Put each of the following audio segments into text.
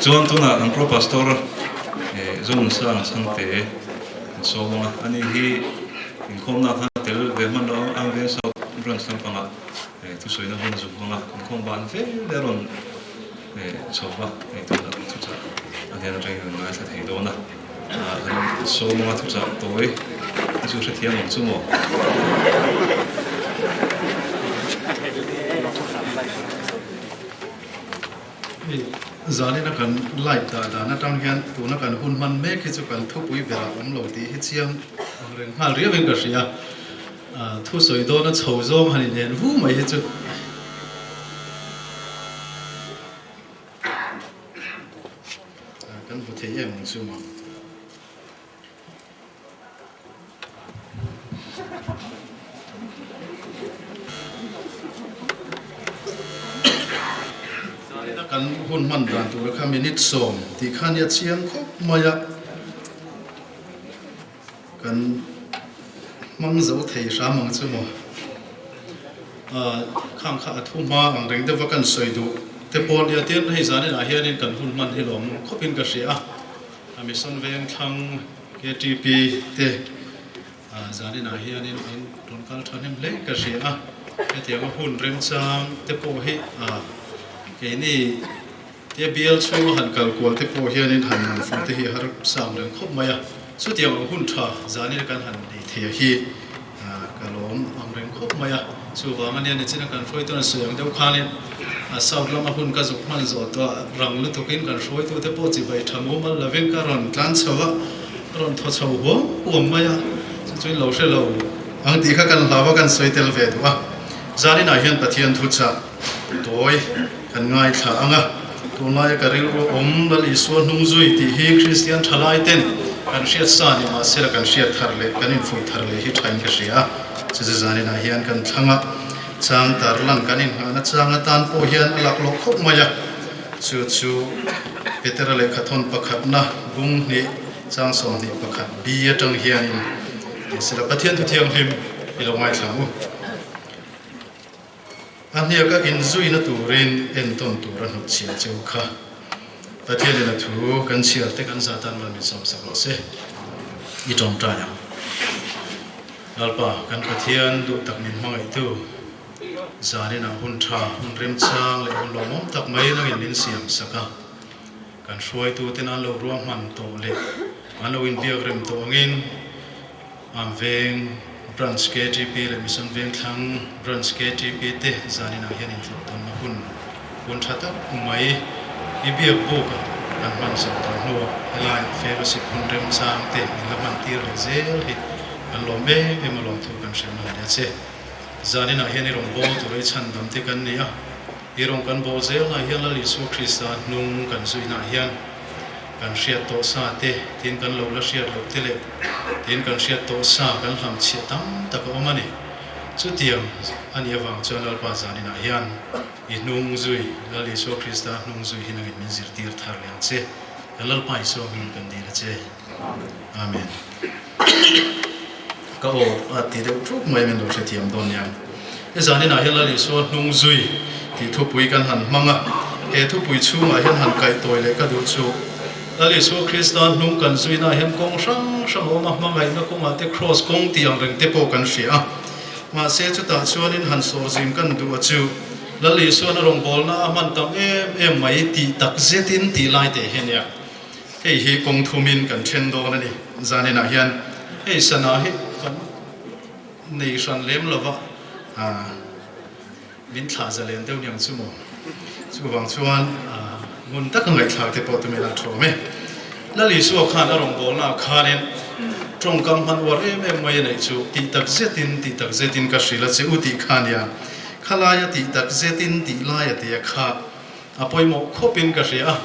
Chuan tunah kan Pro Pastor Zonunsanga Chhangte kan sawm ang a, ani hi inkhawmna khan tel ve hman lo ang Veng South Branch lampangah thusawina hun a zuk hmang a, inkhawm ban ve ve a rawn chho va, hei tunah thuchah a hnen atangin kan ngaithla thei dawn a. Kan sawmanga thuchah tawi hi chu hrethiam ang chu maw? Hei zanina kan light dah dan atang hian tuna kan hun hman mek hi chu kan thupui berah awm lo tih hi chiang ang reng nghal riauin ka hria. Thusawi dawna chho zawng han inhen vu mai hi chu. Kan hmu thei em ang chu maw? Zanina kan hun hman dan tura kha minute 10 tih kha nia chiang khawp mai a, kan hmang zo thei hram ang chu maw? Khang kha a thu hma ang reng deuh va kan sawi duh te pawh nia tin hei zaninah hianin kan hun hman hi lawm khawpin ka hria a, a mission veng thlang KTP te zaninah hianin in rawn kal thahnem hle ka hria a, hetianga hun remchang te pawh hi keini te bial chhunga han kal kual te pawh hianin han man fuh te hi a har sang reng khawp mai a, chutiang ang hun tha zanin kan han nei thei a hi ka lawm ang reng khawp mai a, chuvang ania nichina kan hruaitu an sawi ang deuh khanin South lama hun ka zuk hman zawh tawh rang lutukin kan hruaitute pawh chibai tha mumal lovin ka rawn tlan chho a, ka rawn thaw chho huam huam mai a, chu chuin lo hre lo ang tih kha kan hlau a kan sawi tel ve duh a, zaninah hian Pathian thuchah tawi. Kan ngaithla ang a, tunlaia ka rilru awm Lal Isua hnung zui tih hi Kristian thalai ten kan hriat sa ni mahsela kan hriat thar leh kan infuih thar leh hi thain ka hria a. Chuti zaninah hian kan thlang a, chang tarlan kan inngahna chang atan pawh hian a laklawh khawp mai a, chu chu Petera lehkhathawn pakhatna bung hnih chang 21 B atang hianin sela Pathian Thuthianghlim i lo ngaithla ang u. A hniaka inzuina turin entawn tur a hnutchhiah cheu kha. Pathianin a thu kan chhiar te kan zah tan mal min sawmsak rawh se. I tawngtai ang. Lalpa, kan Pathian duh tak min hmangaihtu, zaninah hun tha, hun remchang leh hun lawmawm tak mai nangin min siam sak a. Kan hruaituten an lo ruahman tawh leh an lo inbiak rem tawh angin, Am Veng Branch KTP leh Mission Vengthlang Branch KTP te zaninah hian intlawh tawnna hun hun tha tak mai i biak buk a kan hman zawh tawh hnuah helaiah fellowship hun remchang te min la hman tir leh zel hi kan lawm em em a lawmthu kan hre hman leh che. Zaninah hian i rawn bawl tur i chhandam te kan ni a, i rawn kan bawl zelnaah hian Lal Isua Krista hnung kan zuinaah hian Kan hriat tawh sa te, tin kan lo la hriat loh te leh tin kan hriat tawh sa kan hlamchhiah tam tak a awm a ni. Chutiang a nih avang chuan Lalpa zaninah hian i hnung zui, Lal Isua Krista hnung zui hi nangin min zirtir thar leh ang che. Kan Lalpa Isua hmingin kan dil a che. Amen. Ka aw a ti deuh thup mai min lo hrethiam dawn nia. He zaninah hian Lal Isua hnung zui tih thupui kan han hmang a, he thupui chhungah hian han kaih tawi leh ka duh chu Lal Isua Krista hnung kan zuinaah hian kawng hrang hrang a awm a, hmangaihna kawngah te Kraws kawng tih ang reng te pawh kan hria a. Mahse chutah chuanin han sawrzim kan duh a chu Lal Isuan a rawngbawlna a hman tam em em mai tih tak zetin tih lai teh hi a nia. Hei hi kawng thumin kan then dawn a ni. Zaninah hian hei sana hi kan nei hran lem lo va, min thlah zalen deuh niang chu maw? Chuvang chuan ngun taka ngaihthlak te pawh tumin a thu awm e. Lal Isua khan a rawngbawlnaah khanin tawngkam hman uar em em mai a neih chu tih tak zetin, tih tak zetin ka hrilh a che u tih kha nia. Khalaia tih tak zetin tih laia tia kha a pawimawh khawpin ka hria a.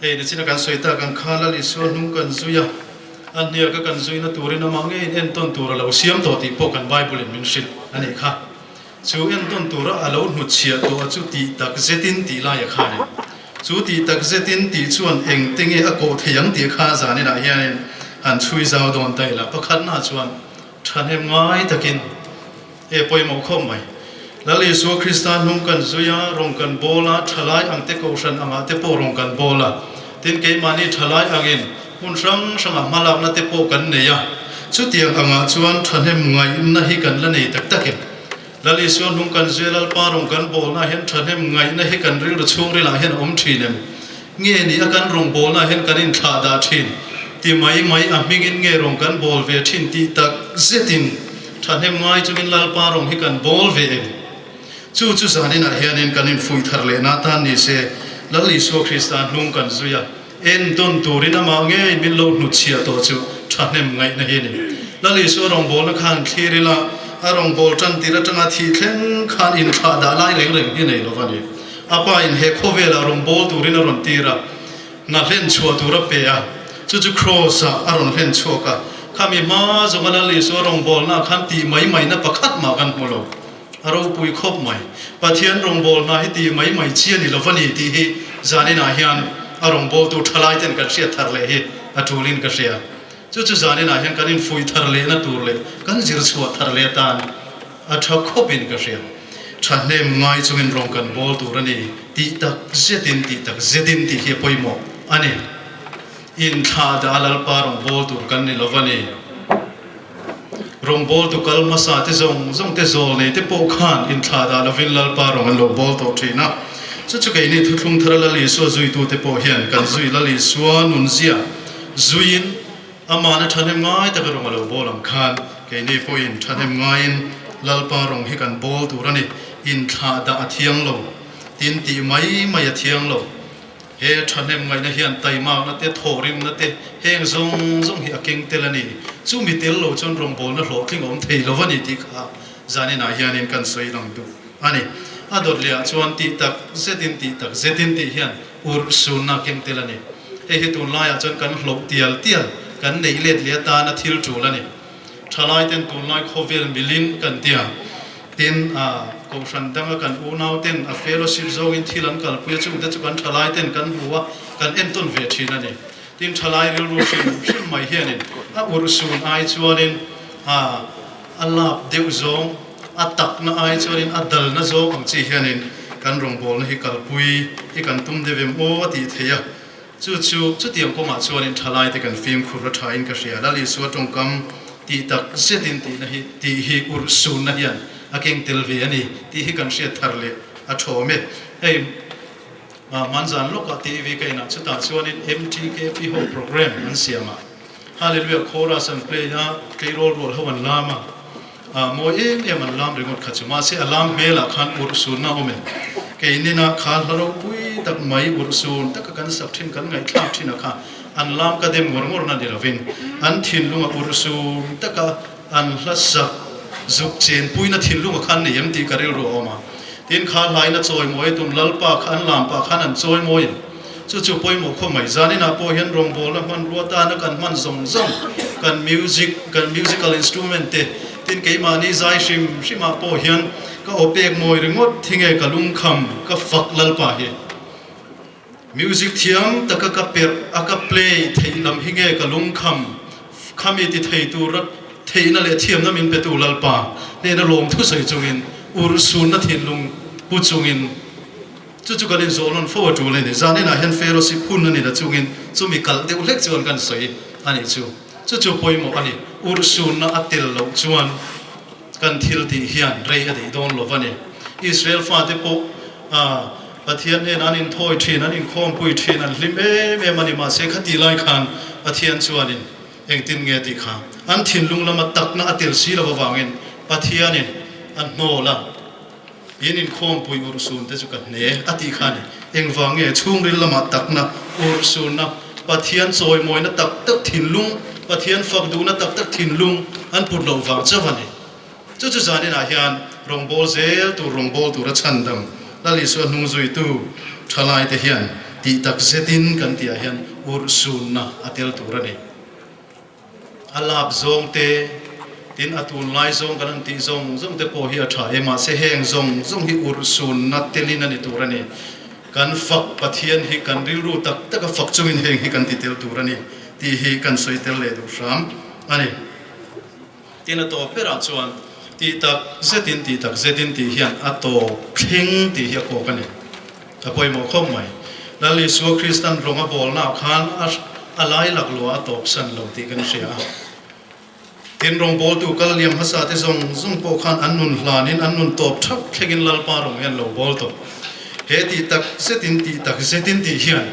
Hei nichina kan sawi tak ang kha Lal Isua hnung kan zui a, a hniaka kan zuina turin amah ngeiin entawn tur a lo siam tawh tih pawh kan Bible in min hrilh a nih kha. Chu entawn tura a lo hnutchhiah tawh a chu tih tak zetin tih lai a kha a ni. Chu tih tak zetin tih chuan engte nge a kawh thei ang tih kha zaninah hianin han chhui zau dawn ta ila. Pakhatnaah chuan thahnem ngai takin e pawimawh khawp mai. Lal Isua Krista hnung kan zui a, rawng kan bawl a, thalai ang te kohhran angah te pawh rawng kan bawl a. Tin, keimahni thalai angin hmun hrang hrangah hmalakna te pawh kan nei a. Chutiang angah chuan thahnem ngaihna hi kan la nei tak tak em? Lal Isua hnung kan zui a, Lalpa rawng kan bawlnaah hian thahnem ngaihna hi kan rilru chhungrilah hian a awm thin em? Nge ni a kan rawng bawlnaah hian kan inthlah dah thin? Ti mai mai a hmingin nge rawng kan bawl ve thin tih tak zetin thahnem ngai chungin Lalpa rawng hi kan bawl ve em? Chu chu zaninah hianin kan infuih thar lehna atan ni se, Lal Isua Krista hnung kan zui a, entawn turin amah ngei min lo hnutchhiah tawh chu thahnem ngaihna hi a ni. Lal Isua rawngbawlna khan thlir ila, a rawngbawl tan tir atanga thih thleng khan inthlah dah lai reng reng hi nei lo va ni. A pa in he khawvelah rawn bawl turin a rawn tir a, hna hlen chhuah tur a pe a, chu chu Kraws ah a rawn hlen chhuak a. Khami hma zawnga Lal Isua rawngbawlna khan tih mai mai na pakhat mah kan hmu lo. A ropui khawp mai. Pathian rawngbawlna hi tih mai mai chi a ni lo va ni tih hi zaninah hian a rawngbawltu thalai ten kan hriat thar leh hi a tulin ka hria. Chu chu zaninah hian kan infuih thar lehna tur leh kan zir chhuah thar leh atan A tha khawpin ka hria. Thahnem ngai chungin rawng kan bawl tur a ni tih tak zetin tih tak zetin tih hi a pawimawh a ni. Inthlah dah a Lalpa rawng bawl tur kan ni lo va ni. Rawng bawl tu kal hmasa te zawng zawng te zawl nei te pawh khan inthlah dah lovin Lalpa rawng an lo bawl tawh thin a. Chu chu keini thuthlung thara Lal Isua zuitute pawh hian kan zui Lal Isua nunzia zuiin Amahna thahnem ngai taka rawng a lo bawl ang khan keini pawhin thahnem ngaiin Lalpa rawng hi kan bawl tur a ni. Inthlah dah a thiang lo, tin tih mai mai a thiang lo. He thahnem ngaihna hian taimakna te, thawhrimna te, heng zawng zawng hi a keng tel a ni. Chumi tel lo chuan rawngbawlna hlawhtling a awm thei lo a ni tih kha zaninah hianin kan sawi lang duh a ni. A dawt lehah chuan tih tak zetin tih tak zetin tih hian urhsunna a keng tel a ni. Hei hi tunlaiah chuan kan hloh tial tial, kan neih let leh atana thil tul a ni. Thalaiten tunlai khawvel milin kan tia, tin a kohhran danga kan unauten a fellowship zawngin thil an kalpui a, chungte chu kan thalaiten kan hmu a, kan entawn ve thin a ni. Tin thalai rilru hrim hrim mai hianin a urhsun ai chuanin a a lap deuh zawng, a takna ai chuanin a dalna zawng ang chi hianin kan rawngbawlna hi kalpui hi kan tum deuh em aw a tih theih a. Chu chu chutiang kawngah chuanin thalaite kan fimkhur a thain ka hria. Lal Isua tawngkam tih tak zetin tihna hi tih hi urhsunna hian a keng tel ve a ni tih hi kan hriat thar leh a thawm e. Hei hmanzan lawkah TV ka inah chutah chuanin MTKP ho program an siam a. Hallelujah chorus an play a, tleirawl rual ho an lam a, ah mawi em em an lam ringawt kha chu. Mahse a lam hmelah khan urhsunna a awm em? Keinina kha hla ropui tak mai urhsun taka kan sak thin, kan ngaihthlak thin a kha an lam ka dem ngawr ngawr na ni lovin an thinlunga urhsun taka an hla sak zuk chenpuina thinlunga khan nei em tih ka rilru a awm a. Tin kha hlain a chawimawi tum Lalpa kha an lam pah khan an chawimawi em? Chu chu pawimawh khaw mai. Zaninah pawh hian rawngbawlna hmanrua tana kan hman zawng zawng, kan music, kan musical instrument te, tin keimahni zai hrim hrimah pawh hian ka aw pek mawi ringawt thi nge ka lungkham ka fak Lalpa hi. Music thiam taka ka perh a ka play theih lam hi nge ka lungkham khami ti thei tura theihna leh thiamna min petu Lalpa hnena lawmthu sawi chungin urhsunna thinlung pu chungin Chu chu kan inzawh nawn fo a tul a ni. Zaninah hian fellowship hun a ni la chungin chumi kalh deuh hlek chuan kan sawi a nih chu. Chu chu pawimawh a ni. Urhsunna a tel loh chuan kan thil tih hian rei a deih dawn lo va ni. Israel fate pawh Pathian hnenah an inthawi thin, an inkhawmpui thin, an hlim em em a ni. Mahse khati lai khan Pathian chuanin engtin nge tih kha an thinlung lama takna a tel si lo avangin Pathianin a hnawl a. In inkhawmpui urhsun te chu ka hne a tih kha a ni. Engvang nge chhungril lamah takna, urhsunna, Pathian chawimawina tak tak thinlung, Pathian fak duhna tak tak thinlung an put loh vang chauh a ni. Chu chu zaninah hian rawngbâwl zel tur rawngbâwl tura chhandam Lal Isua hnungzuitu thalaite hian tih tak zetin kan tihah hian urhsunna a tel tur a ni. A lap zawng te, tin a tunlai zawng kan han tih zawng zawng te pawh hi a tha e, mahse heng zawng zawng hi urhsunna telin a ni tur a ni. Kan fak Pathian hi kan rilru tak taka fak chungin heng hi kan ti tel tur a ni tih hi kan sawi tel leh duh hram a ni. Tin a tawp berah chuan. Tih tak zetin tih tak zetin tih hian a tawp thleng tih hi a kawk a ni. A pawimawh khawp mai. Lal Isua Kristan rawng a bawlnaah khan a a lai laklawh a tawpsan lo tih kan hria a. Tin, rawngbawltu kal liam hmasa te zawng zawng pawh khan an nun hlanin an nun tawp thap thlengin Lalpa rawng hian lo bawl tawh. He tih tak zetin tih tak zetin tih hian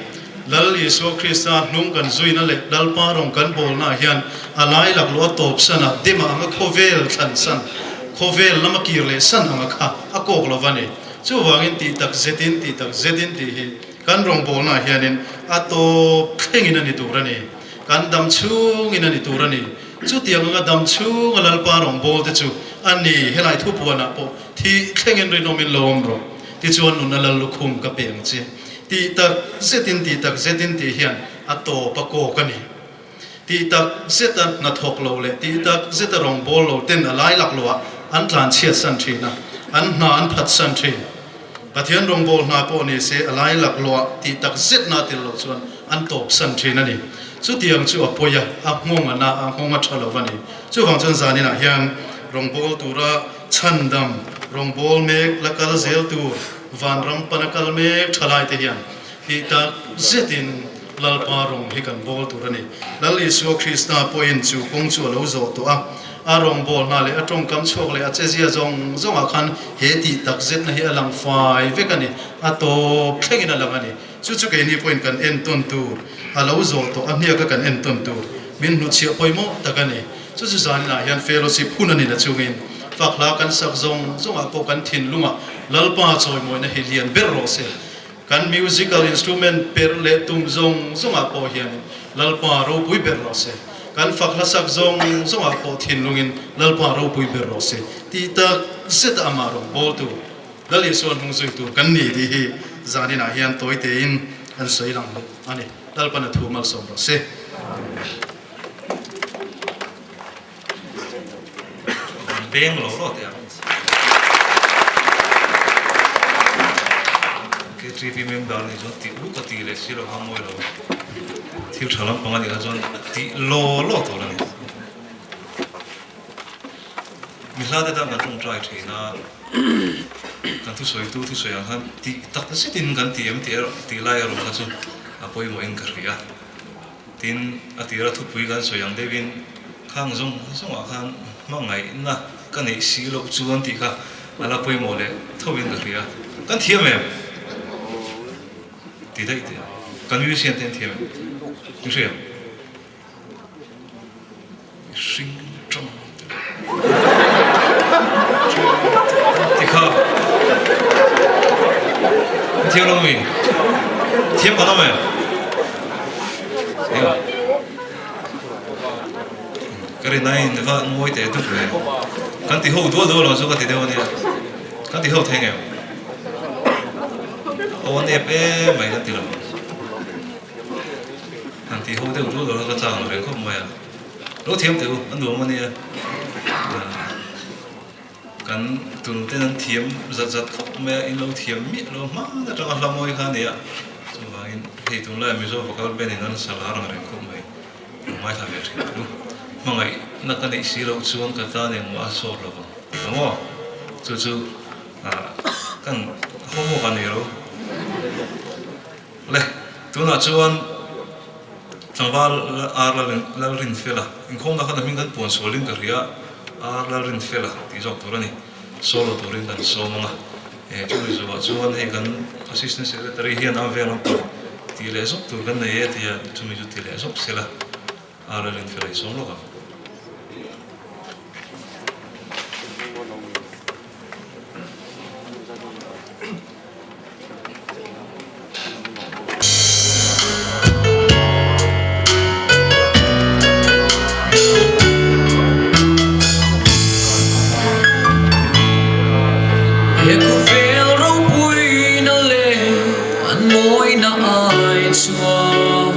Lal Isua Krista hnung kan zuina leh Lalpa rawng kan bawlnaah hian a lai laklawh a tawp san a, dema anga khawvel thlan san, khawvel lama kir leh san anga kha a kawk lo va ni. Chuvangin tih tak zetin tih tak zetin tih hi kan rawngbawlnaah hianin a tawp thlengin a ni tur a ni. Kan dam chhungin a ni tur a ni. Chutiang anga dam chhunga Lalpa rawngbawlte chu a ni. Helai thupuanah pawh thih thlengin rinawmin lo awm rawh. Tichuan nuna Lal lukhum ka pe ang che. Tih tak zetin tih tak zetin tih hian a tawp a kawk a ni. Tih tak zeta hnathawk lo leh tih tak zeta rawngbâwl lo ten a lai laklawhah an tlanchhiat san thin a, an hna an phat san thin. Pathian rawngbâwl hna pawh ni se a lai laklawhah tih tak zetna a tel loh chuan an tawp san thin a ni. Chutiang chu a pawi a, a nghawng a na, a nghawng a tha lo a ni. Chuvang chuan zaninah hian rawngbâwl tura chhandam rawngbâwl mek la kal zel tur vanram pana kal mek tha laite hian tih tak zetin Lalpa rawng hi kan bawl tur a ni. Lal Isua Krista pawhin chu kawng chu a lo zawh tawh a, a rawngbâwl hna leh a tawngkam chhuak leh a chezia zawng zawngah khan he tih tak zetna hi a lang fai vek a ni, a tawp thlengin a lang a ni. Chu chu keini pawhin kan entawn tur, a lo zawh tawh a hniaka kan entawn tur min hnuchhiah pawimawh tak a ni. Chu chu zaninah hian fellowship hun a ni na chungin fak hla kan sak zawng zawngah pawh kan thinlungah Lalpa chawimawina hi lian ber rawh se. Kan musical instrument perh leh tum zawng zawngah pawh hianin Lalpa ropui ber rawh se. Kan fak hlasak zawng zawngah pawh thinlungin Lalpa ropui ber rawh se tih tak zet a amah rawn bawl tur Lal Isua hnung zui tur kan ni tih hi zaninah hian tawi tein kan sawi lang hlawh a ni. Lalpan a thu malsawm rawh se. Beng lo rawh teh ang. KTP member nih chuan tih u ka ti leh si lo kha mawi lo. Thil tha lampang a nih kha chuan tih law law tur a ni. Mi hla te tan kan tawngtai thin a, kan thusawitu thusawi ang khan tih tak zetin kan ti em tih erawh tih lai erawh kha chu a pawimawhin ka hria. Tin, a tira thupui kan sawi ang deuhin khang zawng zawngah khan hmangaihna ka neih si loh chuan tih kha a la pawimawh leh thovin ka hria. Kan thiam em? Ti daih teh ang. Kan musician te an thiam em? Min hria em? Mihring tawng te leh ti kha an thiam lo mi? Thiam kan awm em? Eng ka rin aiin va ngawi teh dup ve. Kan ti ho dual dual lo chu ka ti deuh ania. Kan ti ho thei ngem? Aw a nep em mai kan ti lo. Han tih ho deuh dual dual kha ka chang reng khawp mai a, lo thiam teh u, a nuam a nia. Kan tunu ten an thiam zat zat khawp mai a, in lo thiam miah lo hman atanga hla mawi kha a ni a, chuvangin hei tunlaiah Mizo vocal band in an sa lar ang reng khawp mai, lo ngaithla ve thin teh u. Hmangaihna ka neih si loh chuan ka tan engmah a sawt lo vang tih ka maw? Chu chu kan homework a ni lo. Le, tunah chuan tlangval Ar Lalrinfela, inkhawmna khan a hming kan puan sualin ka hria, Ar Lalrinfela tih zawk tur a ni, solo turin kan sawm ang a, he chumi zawhah chuan hei kan Assistant Secretary hian a vel ang tawh tih leh zawk tur kan nei e tia chumi chu ti leh zawk sela, Ar Lalrinfela i sawm lawk ang. He khawvel ropuina leh an mawina ai chuan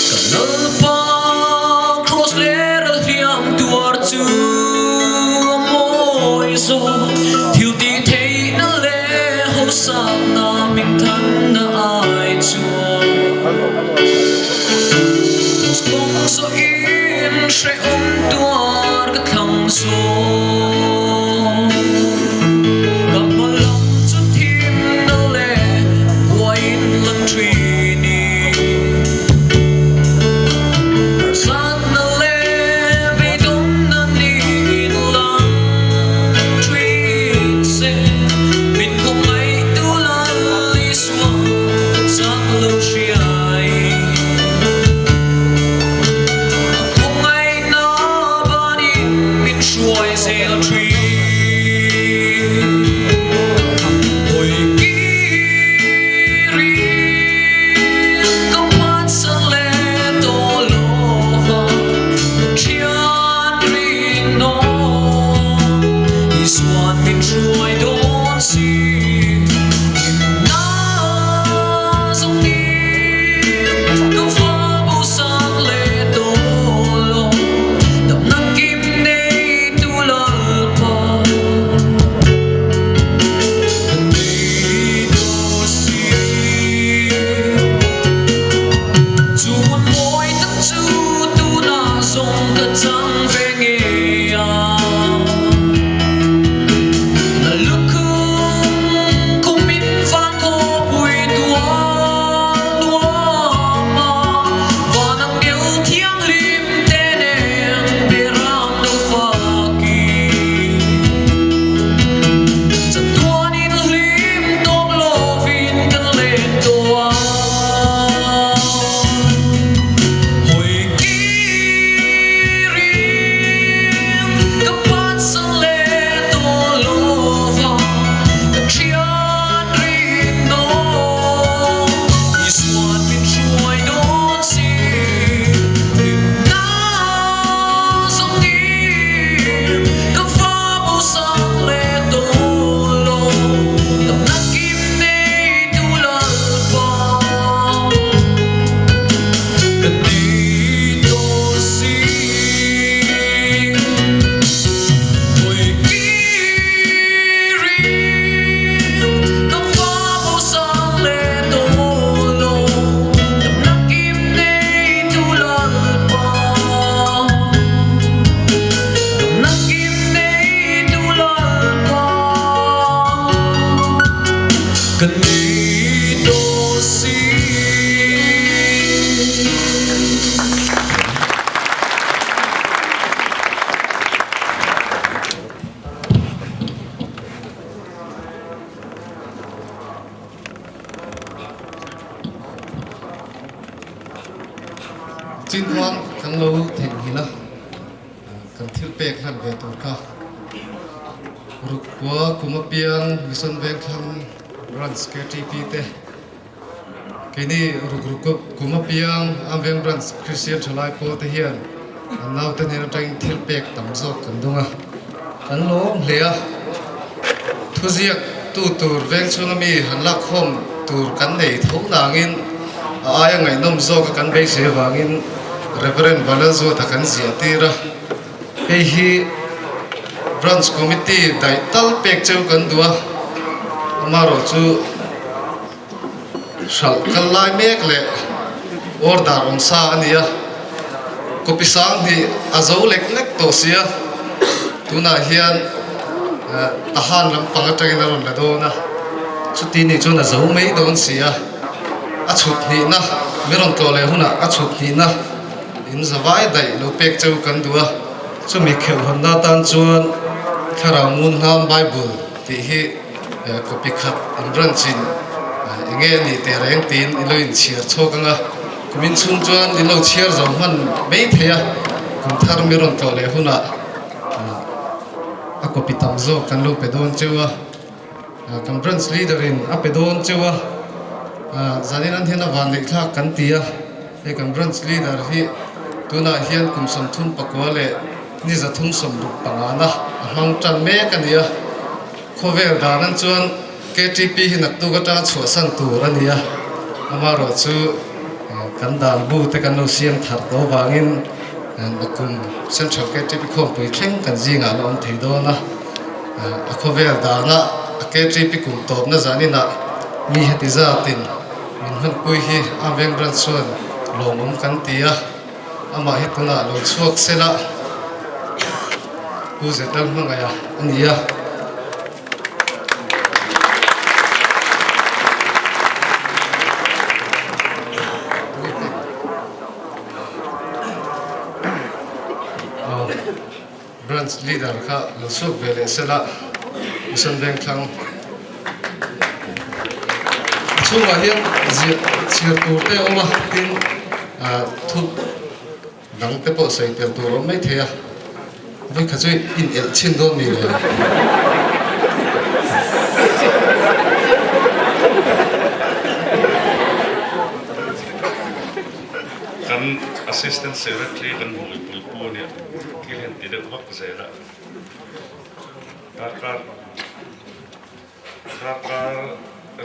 ka Lalpa Kraws ler a hliam tuar chu a mawi zawk. Thil tih theihna leh hausakna min thanna ai chuan kawng zawhin hrehawm tuar ka thlang zawk. min hruai dawn si. Hlimna zawng in ka fa bo sang leh tawh lo, damna kim nei tu Lalpa ka nei dawn si. Chu hmun mawi tak chu tunah zawng ka chang ve ngei a. Na lukhum kum min van khawpui tual nuam a, van ang ngeu thianghlim te nen beram lo fakin. Chatuanin hlim tawp lovin kan len tawh a. Hawi kirin ka phatsan leh tawh lova, ka thian rin nawm Isuan min hruai dawn si. Hlimna zawngin ka fa bo sang leh tawh lo, damna kim nei tu Lalpa ka nei tawh si. Hawi kirin ka fa bo sang leh tawh lo, damna kim nei tu Lalpa, damna kim nei tu Lalpa ka nei tawh si. Chin khuang kan lo theihnghilh a, kan thil pek hlan ve tur kha ruk khua kum apiang Mission Vengthlang Branch KTP te keini ruk ruk kum apiang Amveng Branch Christian Thalai pawl te hian an naute hnen atangin thil pek tam zawk kan dawng a, kan lawm hle a. Thuziak tu tur veng chhunga mi han lakkhawm tur kan nei tho nangin a aia ngaihnawm zawka kan beisei avangin Reverend Vanlalzuata kan ziah tir a. Hei hi Branch Committee daih tal pek cheu kan duh a, amaherawh chu hralh kal lai mek leh order awm sa a ni a, copy sang hnih a zo lek lek tawh si a, tunah hian Tahan lampang atangin a rawn la dawn a, chuti nih chuan a zo mai dawn si a, a chhut hnihna mi rawn tlawh leh hunah a chhut hnihna in zavai daih lo pek cheu kan duh a, chumi kheuh hawnna atan chuan Thlarau Ngun Hnam Bible tih hi Copy khat in branch in enge a nih teh reng tiin i lo inchhiar chhuak ang a, kum inchhung chuan i lo chhiar zo hman mai thei a, kum thar mi rawn tlawh leh hunah a copy tam zawk kan lo pe dawn cheu a, kan branch leader in a pe dawn cheu a, zanin an hian a vanneih thlak kan ti a, hei kan branch leader hi tunah hian kum 34 leh ni 365 a hmang tan mek a ni a. Khawvel dan an chuan KTP hi naktuk atanga chhuahsan tur a ni a, amaherawh chu kan dan bu te kan lo siam thar tawh avangin nakum Central KTP khawmpui thleng kan zingah la awm thei dawn a, a khawvel dana a KTP kum tawpna zaninah mi heti zatin min hmanpui hi a veng branch chuan lawmawm kan ti a. Amah hi tunah lo chhuak sela Pu Zetal hmangaih a a ni a. Branch leader kha lo chhuak ve leh sela Mission Vengthlang a chhungah hian ziah chhiar tur te a awm a, tin thu dang te pawh sawi tel tur a awm mai thei a, vawikhat chu in elh chhin dawn mi le. Kan Assistant Secretary kan hmuipui pu nia thil hian ti deuh vak zel a. Darkar. Darkar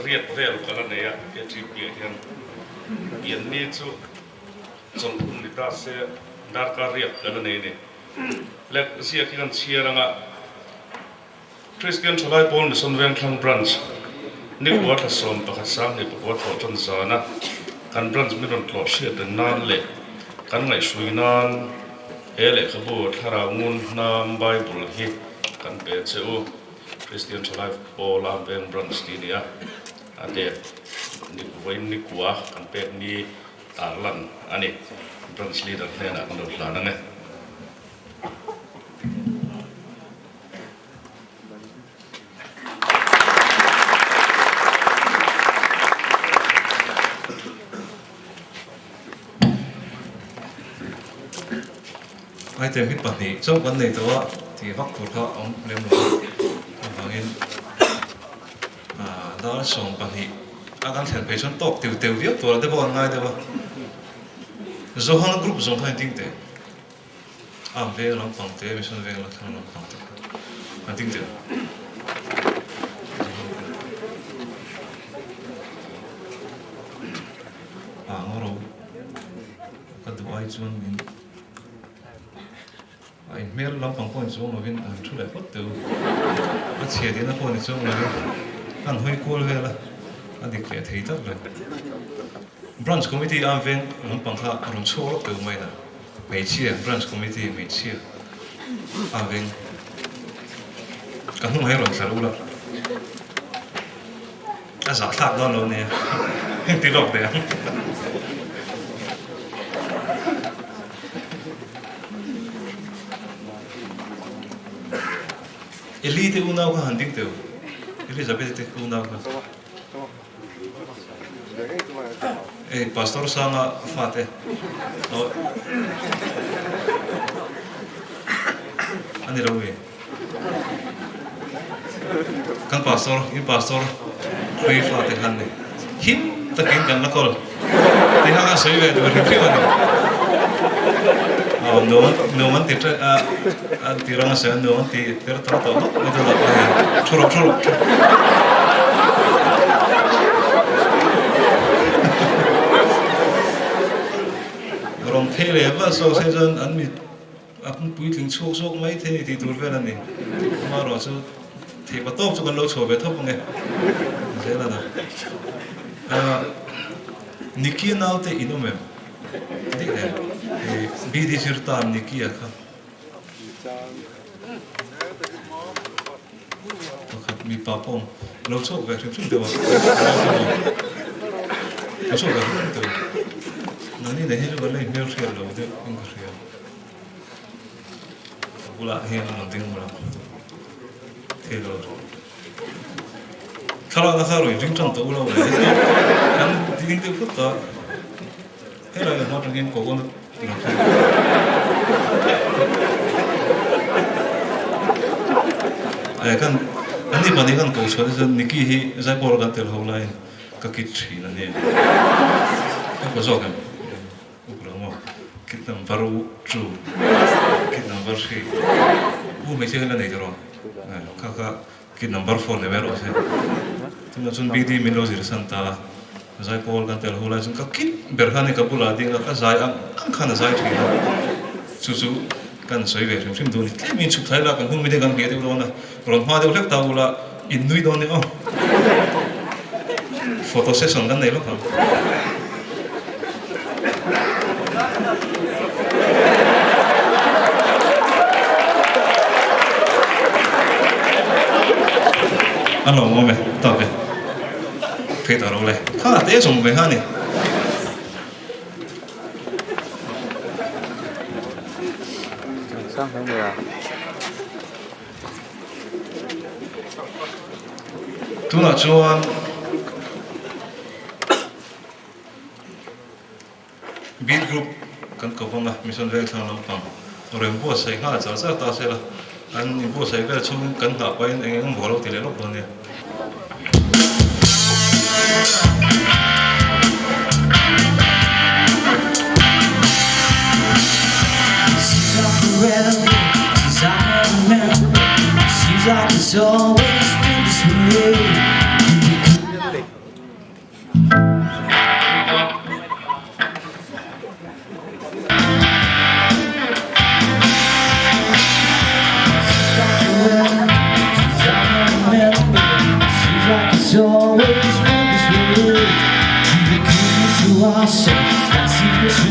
riat vel ka la nei a KTP ah hian pianni chu chawlh hun ni ta se darkar riat ka la nei a ni. Le ziak hi kan chhiar anga Kristian Thalai Pawl Mission Vengthlang Branch Nikua thla 11 29 thawh tan zana kan branch min rawn tlawh hriat reng nan leh kan ngaihhrui nan he lehkhabu Thlarau Ngun Hnam Bible hi kan pe che u. Kristian Thalai Pawl a Veng Branch tih a ni a, a date vawiin nikua kan pek ni tarlan a ni. Branch Leader hnenah kan lo hlan ang e. Item hi pahnih chauh kan nei tawh a tih vak tur kha a awm lem lo a chuvangin ah dar 12 a kan thlen phei chuan tawk teu teu viau tur ah te pawh an ngai deuh a Zohang group zawng kha in ding teh. A veng lampang te, mission veng la thlang lampang te kha a ding deuh. A ngawro ka duh ai chuan min a inhmel lampang pawh ni chuang lovin a han thu leh phawt teu. A chhia dihna pawh ni chuang lovin a han hawi kual vel a, a dik leh thei tak lo. Branch Committee a veng lampang kha a rawn chhuak lawk teu mai na. Hmeichhia, Branch Committee hmeichhia a veng. Ka hnung hi rawn thlar ula. A zahthlak dawn lo nia. Heng ti lawk teh ang. Eli te unau kha han ding teu. Elizabeth te unau kha. Hei Pastor Sanga fate aw a ni lo mi kan Pastor in Pastor hlui fate khan ni him takin kan la kawl ti kha kan sawi ve tur hrim hrim a ni aw nuam nuam an ti a an ti rang a sawi a nuam an ti ter tar tawh bawk mai chu lah hei thu rawh thu rawh. Rawn phei leh vat zawk se chuan an mit a puitling chhuak zawk mai thei ni tih tur vel a ni. Amaherawh chu theihpa tawp chu kan lo chhuah ve thawp ange zel a na. Nicky naute in awm em? Dik em? BD zirtan Nicky-a kha. Pakhat mipa pawh lo chhuak ve hrim hrim deuh a, lo chhuak ve hrim hrim deuh a. Nangni nen hi chu kan la inhmel hriat lo deuh in ka hria. Ka bulah hian a rawn ding mawlh a, thei lo. Thlalakna kha rawn inring tan tawh u lo le, kan ding deuh phut ta. Helai hma atangin coconut lam chu eh kan an ni pahnih khan ko chhuah te chuan Nicky hi Zaipawl kan tel ho laiin ka kit thin a nia ka ko zawk em uk lo maw kit number 2 kit number 3 u hmeichhia khan la nei tawh eh kha kha Kit number 4 ni mai rawh se. Tunah chuan BD min lo zir san ta a, Zaipawl kan tel ho lai chuan ka kit ber khan ka bulah ding a, ka zai ang ang khan a zai thin a. Chu chu kan sawi ve hrim hrim duh a ni. Tlem in chhuk thlai la, kan hung mite kan hmeh deuh dawn a, rawn hma deuh hlek ta ula, in nui dawn ni aw. Photo session kan nei lawk ang. An lo awm e, tawk e. Phei tawh lo le. Kha te zawng ve kha ni. Sang hle mai a. Tunah chuan Beat Group kan ko vang a, Mission Vengthlang lampang rawn buatsaih nghal char char ta se la, an inbuatsaih vel chhung kan nghah pahin eng eng emaw lo ti leh lawk dawn nia.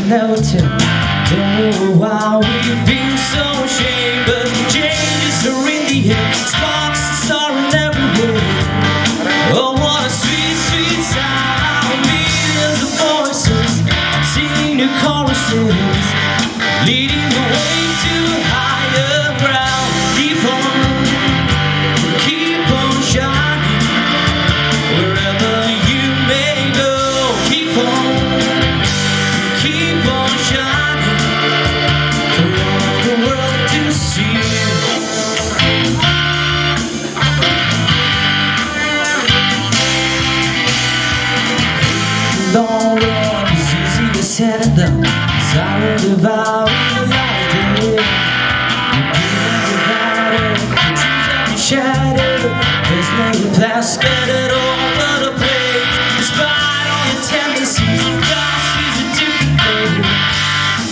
can never tell. Don't know why we feel so ashamed, but changes are in the air, sparks are soaring everywhere. Oh, what a sweet, sweet sound! Millions of voices singing the choruses, leading the way to higher ground. Keep on, keep on shining wherever you may go. Keep on, keep on shining for all the world to see. Long run is easier said than done. Sorrow devouring the light day. Divided, the dreams have been shattered. There's no past scattered over the place. Despite all your tendencies, God sees a different way.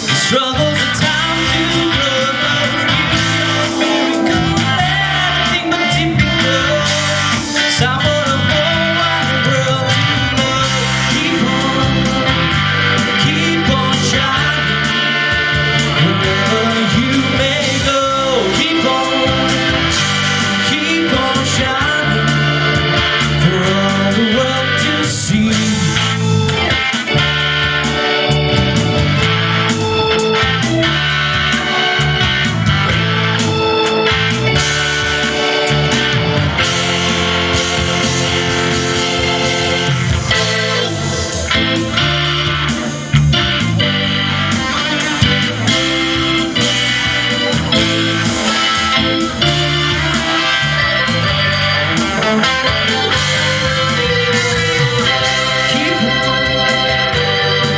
The struggles are time to grow. You are a miracle, anything but typical. Time for the whole wide world to know. Keep on, keep on shining wherever you may go. Keep on, keep on shining for all the world to see. Keep on,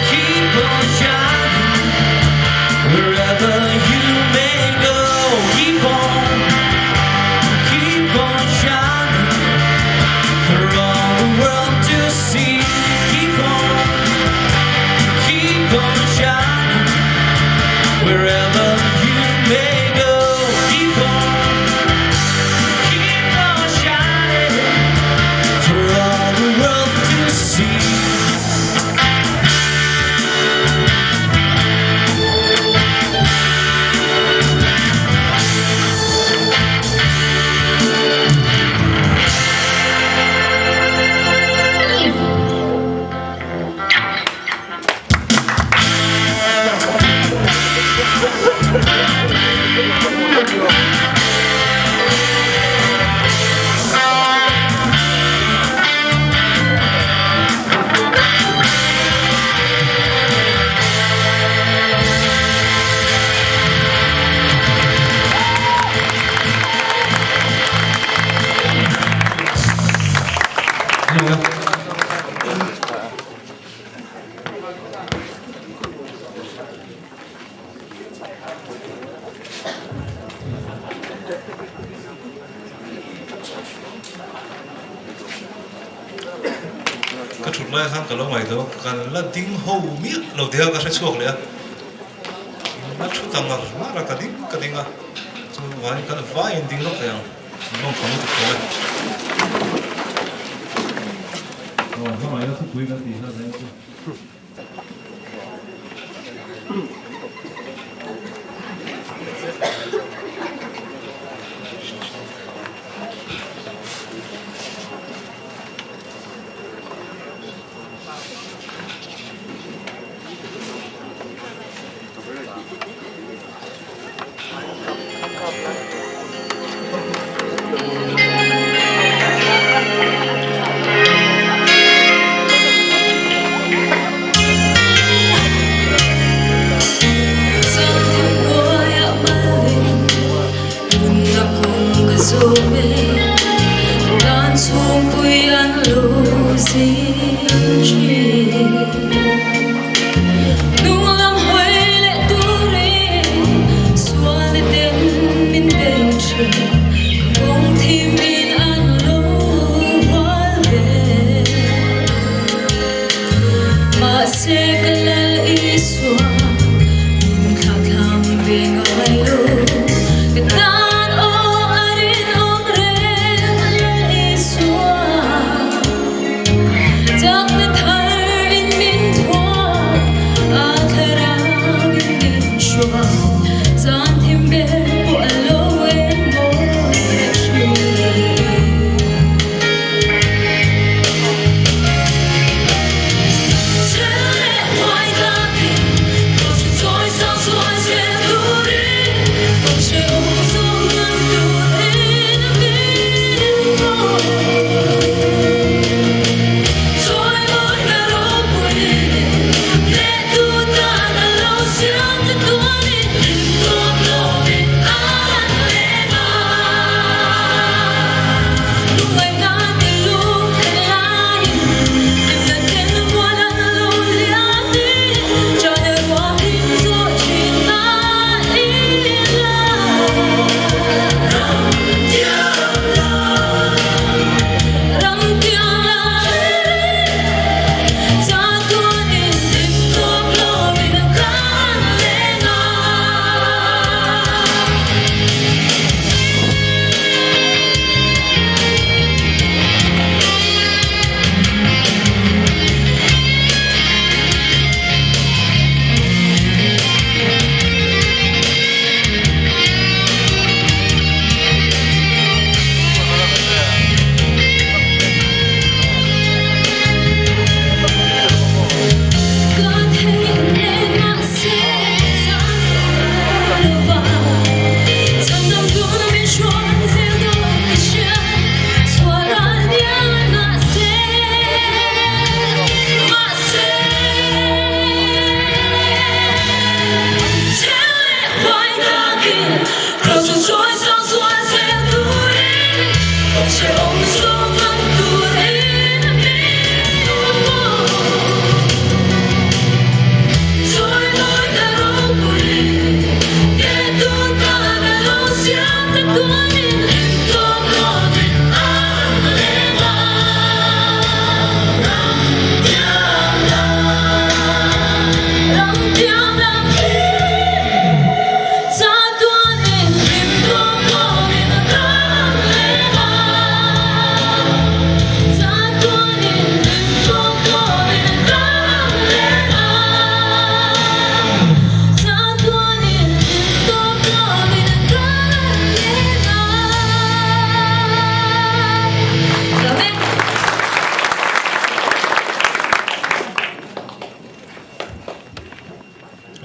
keep on shining wherever you may go. Keep on, keep on shining for all the world to see. Keep on, keep on shining wherever you may go. Keep on, keep on shining for all the world to see. Ka thut lai khan ka lo ngaih deuh a, kan la ding ho miah lo tih a ka hre chhuak leh a, la thu ta ngar ngar a, ka ding ka ding a, chu vaiin kan vaiin ding lawk thei ang, min rawn kham lutuk tawh e. Aw hmangaih a thupui kan tih kha zeng chu.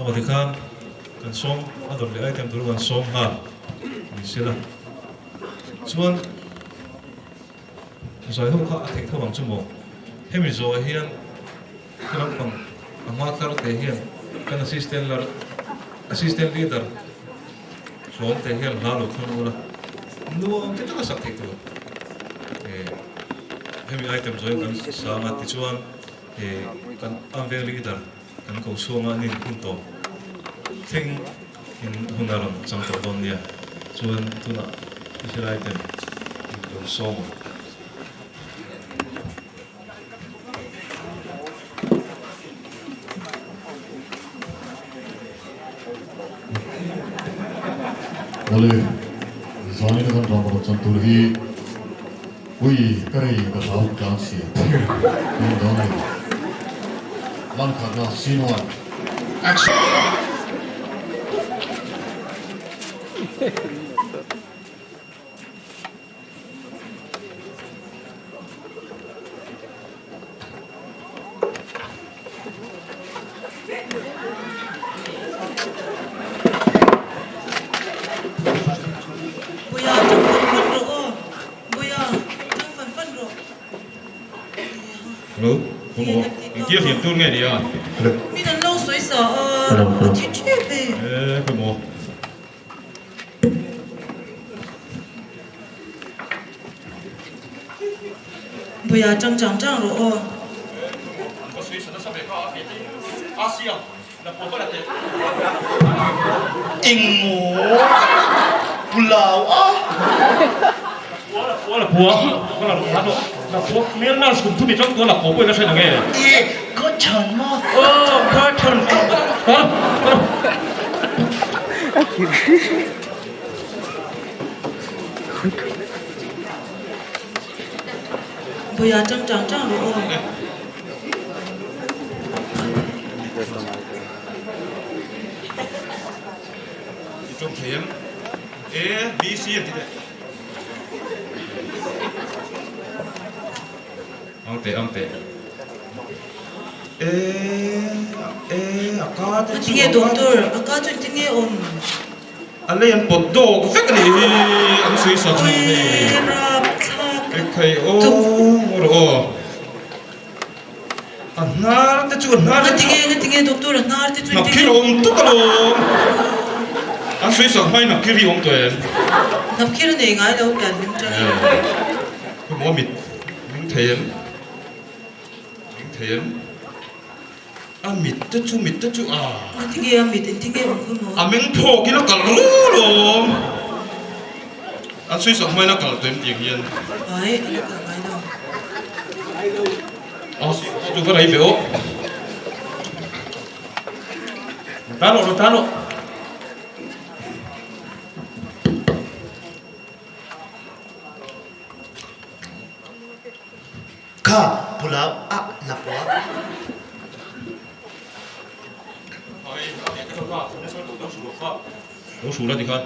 Aw tikhan kan sawm a dawr leh item tur kan sawm nghal ni sela chuan zai ho kha a theih tho ang chu maw hemi zawh ah hian ka naupang a hma tlar te hian kan assistant lar assistant leader hlawm te hian hla lo thlang ula nuam ti taka sak theih tur hemi item zawh hian kan sang a tichuan kan amveng leader Kan ko chhuanga an inhun tawh thleng in hun a rawn chang tawh dawn nia. Chuan tunah i hrilai ten in rawn sawm ang. Awle, zanin a kan ram rawn chan tur hi Ui, ka rei ka hlau tlang sia Min dawn lo. Lan khatna scene one, action! Puia, tang fan fan rawh aw. Puia, tang fan fan rawh. Hello, kawm aw. Engtia hliam tur nge nia? Min an lo sawi sa a, a thi tep e. E, kawm aw. Puia, tang chang chang rawh aw. Engmaw pulau a. E ka chhan ma. Puia, tang chang chang rawh aw. I tum thei em? A, B, C an ti teh. Ang teh, ang teh. E, E, a ka te chu. Tinge doctor, a ka chu tinge awm? A lei an pawt dawk vek a nih hi, an sawi sak hnu hei. Ekhai aw, rawh aw. A hnar te chu a hnar te chu. Ngatinge ngatinge doctor a hnar te chu Hnap khir a awm tuk alawm. An sawi sak hmain hnap khir hi a awm tawh em? Hnap khir a nei ngai lo pian hlim tang. Khawmaw mit ming thei em? Ming thei em? A mit te chu mit te chu a. Ngatinge a mit engtinge awm kha maw? A meng phawk in a kal rul awm. An sawi sak hmain a kal tawh em tiang hian. Ai a la kal ngai lo. A chu va rei ve aw. Tan rawh tan rawh. Kha pula a la pua. Lo hrul a tikhan.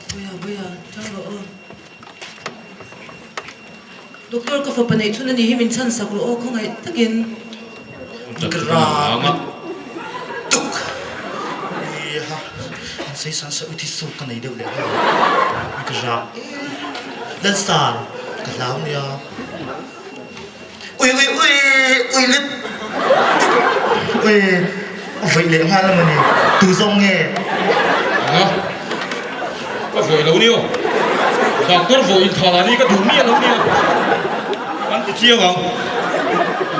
Buia buia tang rawh aw. Doctor ka fapa neih chhun anih hi min chhan sak rawh aw khawngaih takin. Gram tuk ha an sawi san sa uthi suk ka nei deuh leh hlauh gram Lalsan ka hlau nia ui ui ui ui. Ui lit Ui a vawih leh nghal a mawni tu zawng nge? Anga ka vawih lo nia doctor vawih in thah ni ka duh miah lo nia an ti chiang ang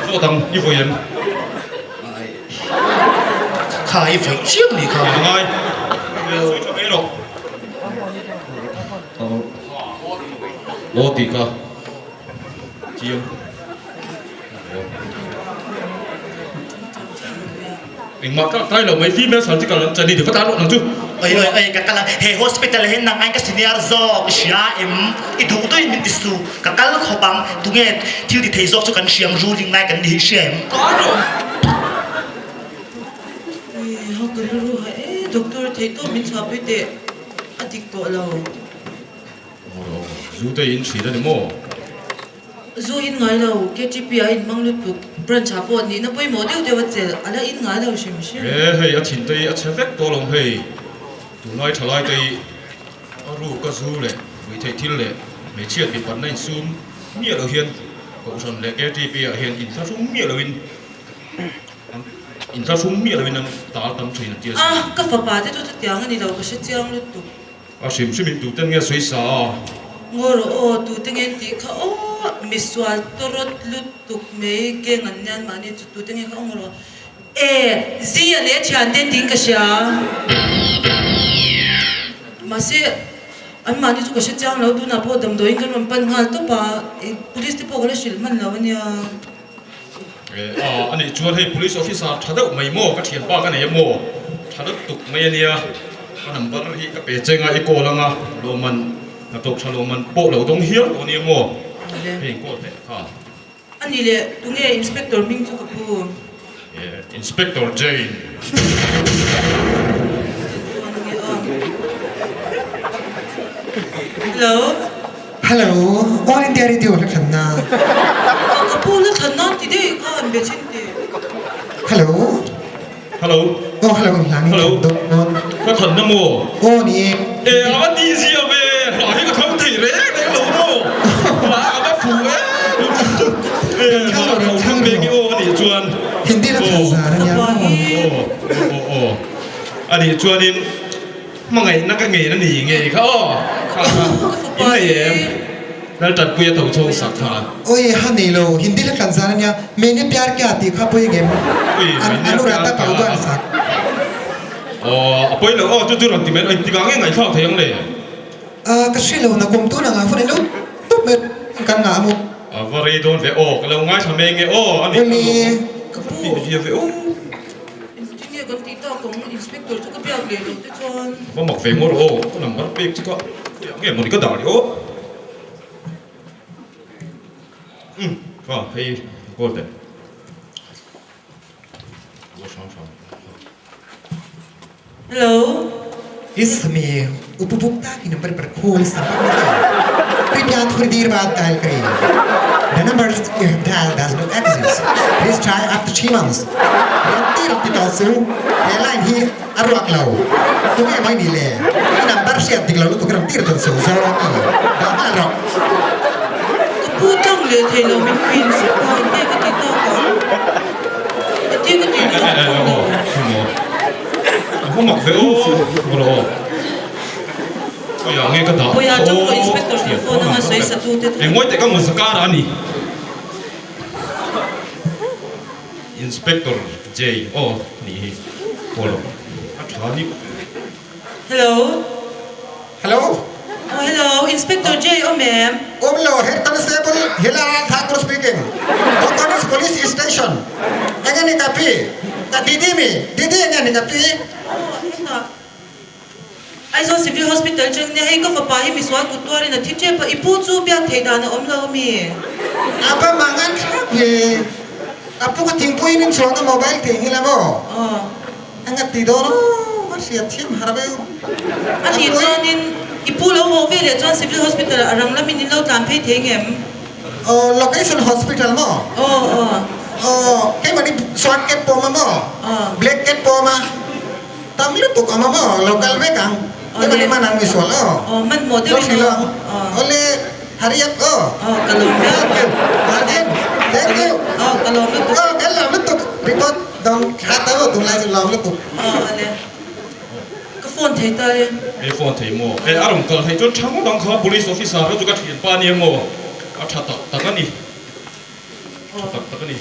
zawt ang i vawih em? Kha i vawih chiang ni kha. Angai sawi tha mai rawh. Aw tih kha. Chiang. Engmah tlak tlai lo mai female surgical an chani ti va tan rawh nang chu. Oi oi oi ka kal a he hospital hian nang aiin ka senior zawk i hria em i duh duhin min ti su ka kal khawp ang tunge thil ti thei zawk chu kan hriam ruling lai kan ni hi i hria em. Tan rawh. Ui ha ka rilru ha e doctor theih tawp min chhuah pui teh a dik tawh lo. Zu te in thin a ni maw? Zu in ngai lo, KTP a in hmang lutuk, branch ah pawh nihna pawimawh deuh deuh a chelh, a la in ngai lo hrim hrim. E hei a thin te hi a chhe vek tawh lo hei, tunlai thalai te hi a ruk a zu leh ruihtheih thil leh hmeichhiat mipatna insum miah lo hian Kohhran leh KTP ah hian inthlahrung miah lo in inthlahrung miah lo in an tal tam thin a tia sin. A, ka fapa te chu chutiang a ni lo, ka hre chiang lutuk. A hrim hrim in tute nge sawi sa a? Ngaw rawh aw, tute nge an tih kha aw, misual tawrawt lutuk mai keng an nian mahni chu tute nge kha aw ngaw rawh e, Zia leh thiante an tiin ka hria. Mahse, an mahni chu ka hre chiang lo, tunah pawh damdawiin kan rawn pan nghal tawp a, police te pawh ka la hrilh hman lo a nia. E a, anih chuan hei police officer tha deuh mai maw ka thianpa ka nei a maw? Tha lutuk mai a nia, ka number hi ka pe cheng a, i call anga lawmman hnathawk tha lawmman pawh lo dawng hial tawh a nia maw? Hei in call teh kha. Ani leh tunge inspector hming chu ka pu? E, Inspector Jane. Hello. Hello, All India Radio hla thlan na. Ka pu hla thlan nan ti daih kha an be chin teh. Hello. Hello. Oh hello hla nge Hello. thlan dawn. Hla thlan na maw? Aw ni e. E a va ti zia ve, hla hi ka thlang thei reng reng lo maw? Hla a va fu em. E hla lo thlang ve nge aw anih chuan. Hindi hla thlan zan ania maw? Aw aw aw anih chuanin. Hmangaihna ka ngei na ni ngei kha aw kha kha in nei em Laltanpuia tho chhawng sak kha. Oi ha nei lo Hindi la tlan zan ania Maine pyar kya tih kha pawi ngem Oi Maine Anuradha pyar kya Paudwal sak. Aw a pawi lo aw chu chu rawn ti mai eng tikah nge ngaihthlak thei ang le. A ka hre lo na kum tun anga hun alo tup mai kan ngah maw. A va rei dawn ve aw ka lo ngaithla mai nge aw a ni Ka pu. Ti ve ve aw. Engtin nge kan tih tak ang inspector chu ka biak leh loh te chuan. Va mak ve ngawr aw, ka number pek chu ka khawiah nge mawni ka dah leh aw. Umm kha hei ka call teh. Aw hrang hrang. Hello. इस समय उपभोक्ता के नंबर पर call संपर्क नहीं कृपया थोड़ी देर बाद डायल करें The number you have dialed does not exist. Please try after 3 months. Rati rati tawh chu he line hi a ruak lo. Tunge mai ni le? I number hriat dik lo lutuk ram tir tawn chu zawng i dah nghal rawh. Ka pu tlang leh thei lo min pin sak a, enge ka ti tak ang? Engtin ka tih tak ang? A va mak ve aw, maw aw. Khawiah nge ka dah Khawiah chang pawh inspector chu phone anga sawi sa tu te chu. Engmawite ka hmu zakar a ni. Inspector J aw nih hi aw lo a tha ni. Hello. Hello. Oh hello Inspector J awm em? Awm lo, Head Constable Hilalal Thakur speaking. Bangladesh Police Station. Enge ni ka pi? Ka didi mi? Didi enge ni ka pi? Aw hetah Aizawl Civil Hospital cheng nia hei ka fapa hi misual kut tuarin a thi tep a, i pu chu biak theih dan a awm lo ami? Apa mangan thlap hi a pu ka thingpui in chhuang a mobile thei hi la maw? Aw. Eng a ti dawn aw, a hriat thiam har veu. A tih chuanin i pu lo haw ve leh chuan Civil Hospital ah rang lamin in lo tlan phei thei ngem? Aw, location hospital maw? Aw, aw. Aw, keimahni Swat cat pawm a maw? Aw. Black cat pawm a? Tam lutuk awm a maw? Lo kal vek ang. Keimahni man ang misual aw. Aw, man maw deuh in aw. Awle, hurry up aw. Aw, ka lawm viau. Thank you. Thank you. Aw, ka lawm lutuk. Aw. Dam tha ta maw tunlai chu lawm lutuk. Aw ale. Ka phone thei ta e. E phone thei maw? E a rawn kal thei chuan tha ngawt ang kha police officer kha chu ka thianpa ania maw? A tha tak tak a ni. Tha tak tak a ni.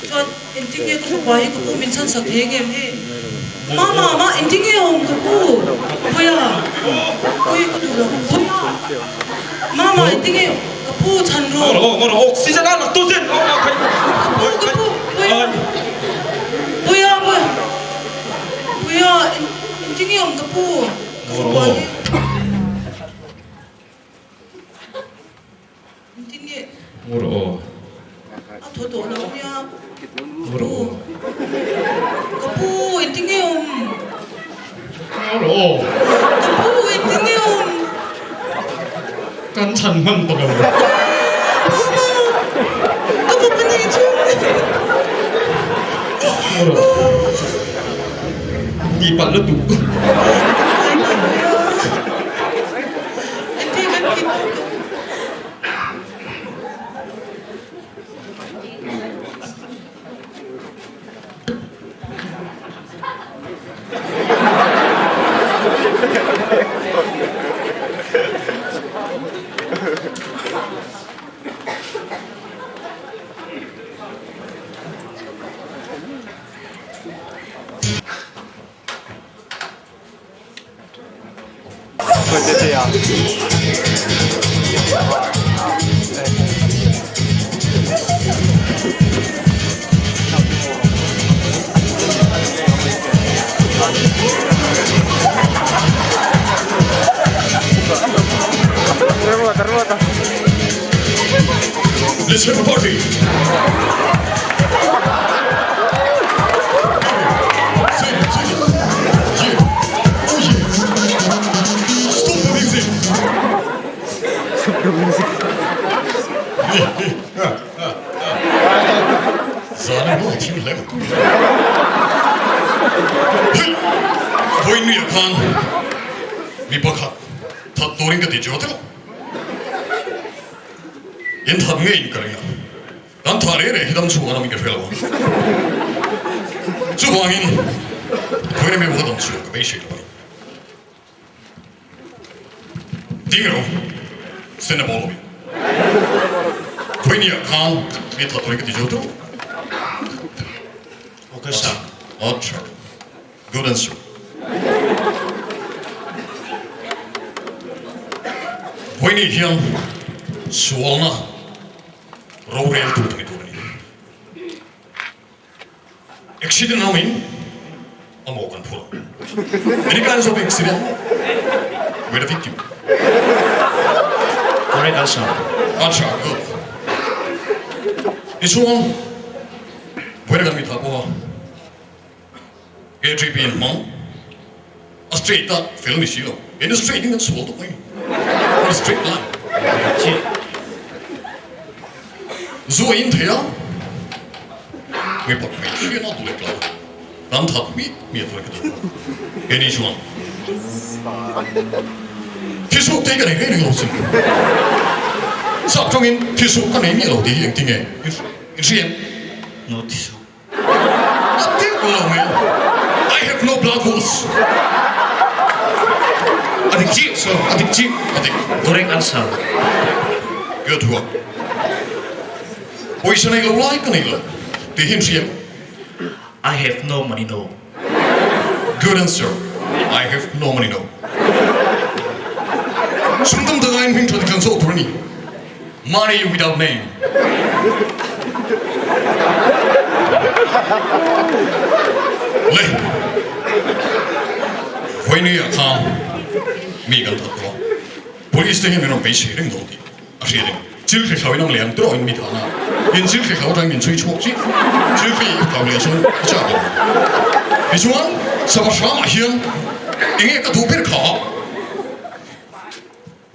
Chuan engtin nge ka fapa hi ka pu min chhan sak thei ngem hei? Mama ma engtin nge awm ka pu? Puia Pui ka duh lo Puia Mama engtin nge ka pu chhan rawh. Ngaw rawh ngaw oxygen a lak tu sin Ka pu ka pu Puia Puia Puia Puia engtin nge awm ka pu ka fapa hi. Engtin nge? Ngur aw. A thaw tawh lo nia. Ngur aw. Ka pu engtin nge awm? Ngur aw. Ka pu engtin nge awm? Kan chhan hman tawh lo. Mama! Ka fapa nei chhung. Ngur aw. Tihpalh lutuk. Engtin kan tih tawh ka. Let's have a party! Stop the music! Stop the music. Zan maw thil hle mai. Hei! Vawiin khan mi pakhat that turin ka ti chu a ti lo. In that ngeiin ka ring a. Kan thah reh reh hi dam chhuak an awmin ka hre lo a. Chuvangin, vawiin ami bawka dam chhuak ka beisei lo a ni. Ding ro, send a ball away. Vawiin ah khan mi that turin ka ti zo teuh. Okay sir. Acha. Good answer. Vawiin hian sualna rorel tur ka ni tur a ni. Accident awmin a maw kan phur ang. Many kinds of accident with a victim. Correct answer. Answer, good. Tichuan, vawiin kan mitha pawha AGP in hmang a straight a fel ni si lo. In a straight in kan sual tawh mai ni. On a straight line. Zu a in thei a, mipa hmeichhia na duh leh tlau kan that miah miah tur a ka duh. Keini chuan thisuk te hi ka nei reng reng lo sin. Sap tawngin thisuk ka nei miah lo tih hi engtin nge in hria em? No thisuk. A deuh lo mai. I have no blood horse. A dik chiah sir, a dik chiah, a dik. Correct answer. Good work. Pawisa nei lo lai ka nei lo tih hi an hria em? I have no money no. Good answer. I have no money no. Sum tam tak aiin hming tha dik kan zawh tur a ni. Money without name. Le. Vawiini ah khan mi kan that tawh a, police te hian min rawn beisei reng dawn tih a hriat em? Chil hri hlau in ang leh ang tawh in mi thahna in chil hri hlau atangin min chhui chhuak chiah. Chil hri hlau leh chuan a chak lo. Tichuan sava hramah hian enge ka duh ber kha?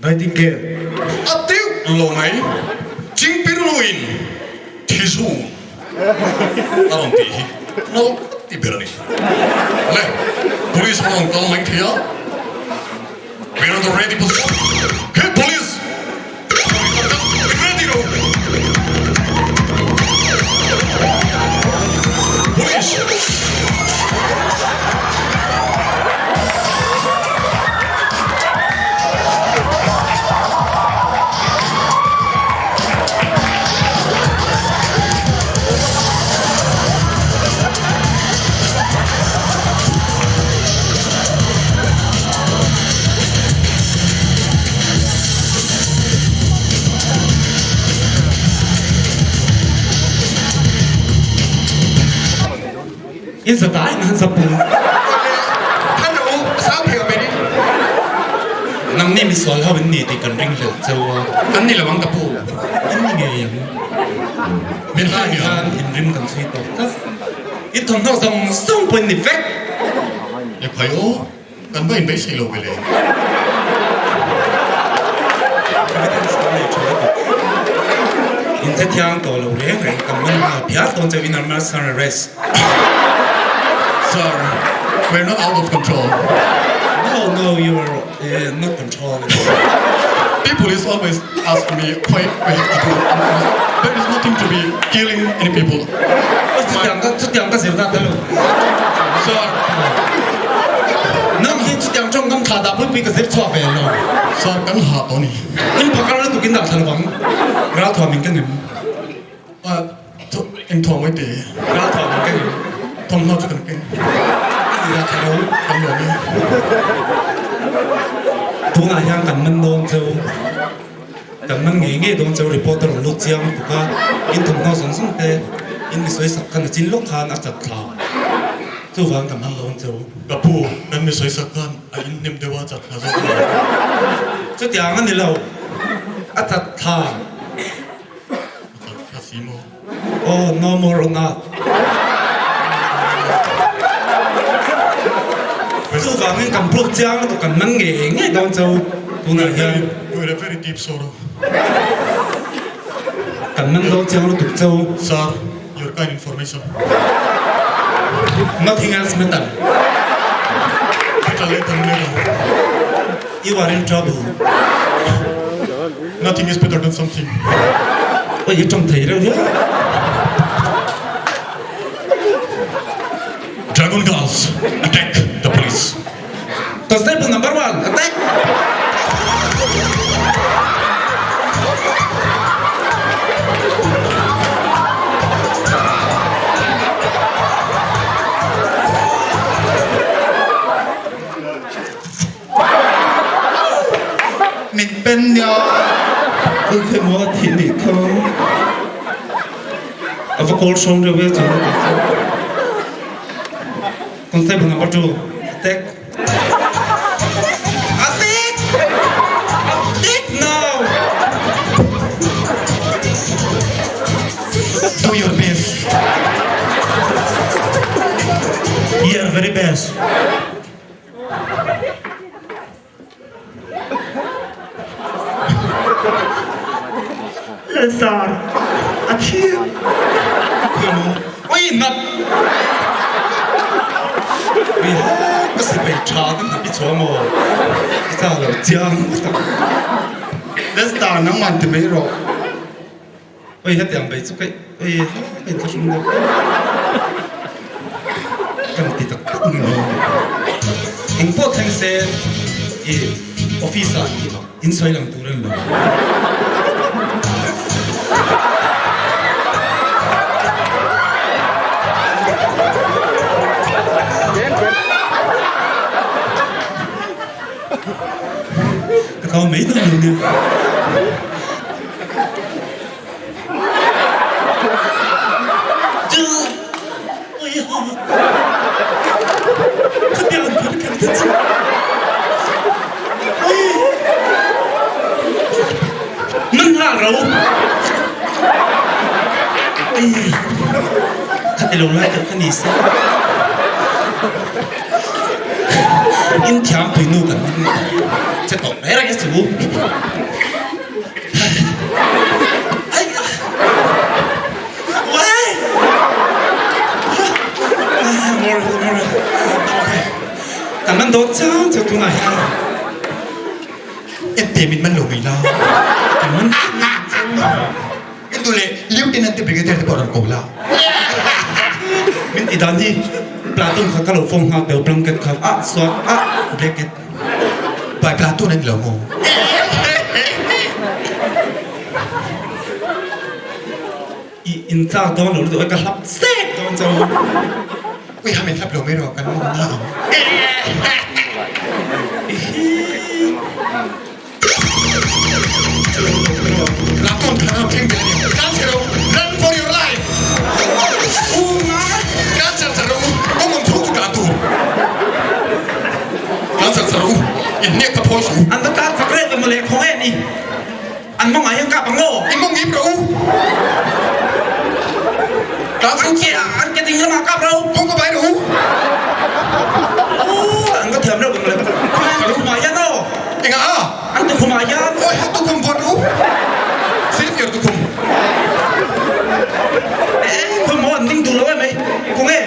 Nightingale. A deuh lo mai. Chingpir luin thi zun a rawn tih hi nal ti ber a ni. Le, police pawh an kal mai thei a. We are on the ready position. Hey police! Ready ro! Police! In za dai in han za pum. Than rawh u, a sang thei awm in. Nang ni misual ho in ni tih kan ring hlel cheu a. Kan ni lo ang ka pu. In ni ngei ang. Min hai hian in rim kan chhui tawh tlat. In thawmhnaw zawng zawng pawh in ni vek. E phai aw, kan va inbeisei lo ve le. Evidence kan nei tha lutuk. In che thiang tawh lo reng reng kan man nghal phiar dawn cheu in under arrest. Sir, we're not out of control. No, no, you are not control. People is always ask me why we have to do there is nothing to be killing any people. Chutiang ka chutiang ka zir dan alo. Sir. Nang hi chutiang tawng kam thla dah pui pui ka zir chhuak ve lo. Sir kan ha tawh ni. In phakar lutuk in dah thla lovang. Ral thuam in ka ngem. Eng thuam mai te. Ral thuam in ka ngem. Thawmhnaw chu kan keng. Ani ral thla lo. Kan nuam e. Tunah hian kan man dawn cheu. Kan man ngei ngei dawn cheu reporter rawn lut chiang lutuk a. In thawmhnaw zawng zawng te in mi sawi sak khan a chin lawk khan a chat thla. Chuvang kan man dawn cheu. Ka pu, kan mi sawi sak khan a in hnem deuh a chat thla zawk lo. Chutiang a ni lo. A chat thla. Oh, no more on that. Chuvangin kan proof chiang lutuk kan man ngei ngei dawn cheu tunah hian. We're a very deep sorrow. Kan man dawn chiang lutuk cheu. Sir, your kind information. Nothing else matter. Better late than never. You are in trouble. Nothing is better than something. Oi, i tawng thei reuh hian. Dragon Girls, attack the police. Constable number one, attack! Min pen nia. Ui khe maw a thih nih kha. A va kawl hrawng reuh e chu kei chu. Constable number 2 attack. Attack! Attack now! Do your best. Your very best. Lalsar a thi. Oi nat. Ui ha ka si pei tha kan happy chua maw. I cha lo chiang tak. Lalstar nangman ti mai rawh. Oi hetiang bei chu kai oi ha kai thlahrung deuh kan ti tak tak ni lo. Eng pawh thleng se i office ah in sawi lang tur a ni lo. Ka kau mai dawn lo nia. Man hlah ro. Khati lo lai ka ni se. In thiam pui nu kan che tawh mai reng chu. Kan man dawt cang cu tunah hian Ente min man lo mei la. Kan man Entu le lieutenant te brigadier te pawh ran ko la. Min ti dan hi platoon kha ka lo phone hngak deuh blanket kha ah suat ah blanket Pai platoon an lo maw? I in tlak dawn lo lutuk e ka hlap sek dawn chau. Ui ha min hlap lo mai rawh kan mawng na ang. Platoon kha ram thleng vel a ni. Tlan chhe ro, run for your life. Tlan char char ro, go. An ke an ke ding lamah kap ro. Kawngka bai rawh u. Aw an ka thiam reuh bang le. An tukhum ah hian aw. Engah a? An tukhum ah hian. Awi ha tukhum vuan rawh u. Save your tukhum. Eh khawih maw an ding duh lo em mai. Khawnge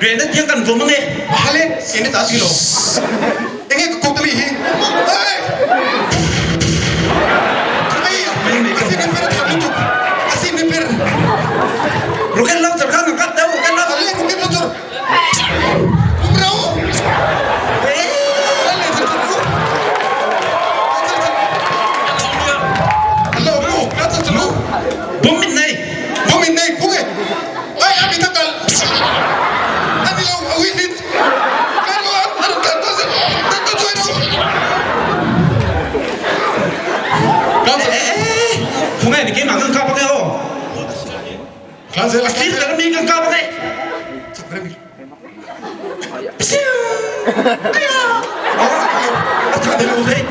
grenade hian kan vawm ange. Mahale enge ta si lo. Enge ka kut ami hi. Ai! Ai! Asin mi per a that lutuk. Asin mi per. Rocket launcher kha kan kap deuh rocket launcher. Ale rocket launcher. Bum rau. Ale chal chal ru. Chal chal. Hello ru. Chal chal ru. Bum min nei. Bum min nei. Kung e. Ai ami thakal. Ani lo a wi lit. Khawnge ni keimah kan kap ange aw. A sir ber ami kan kap ange. Psiu! Aya! A tha deuh lo thei.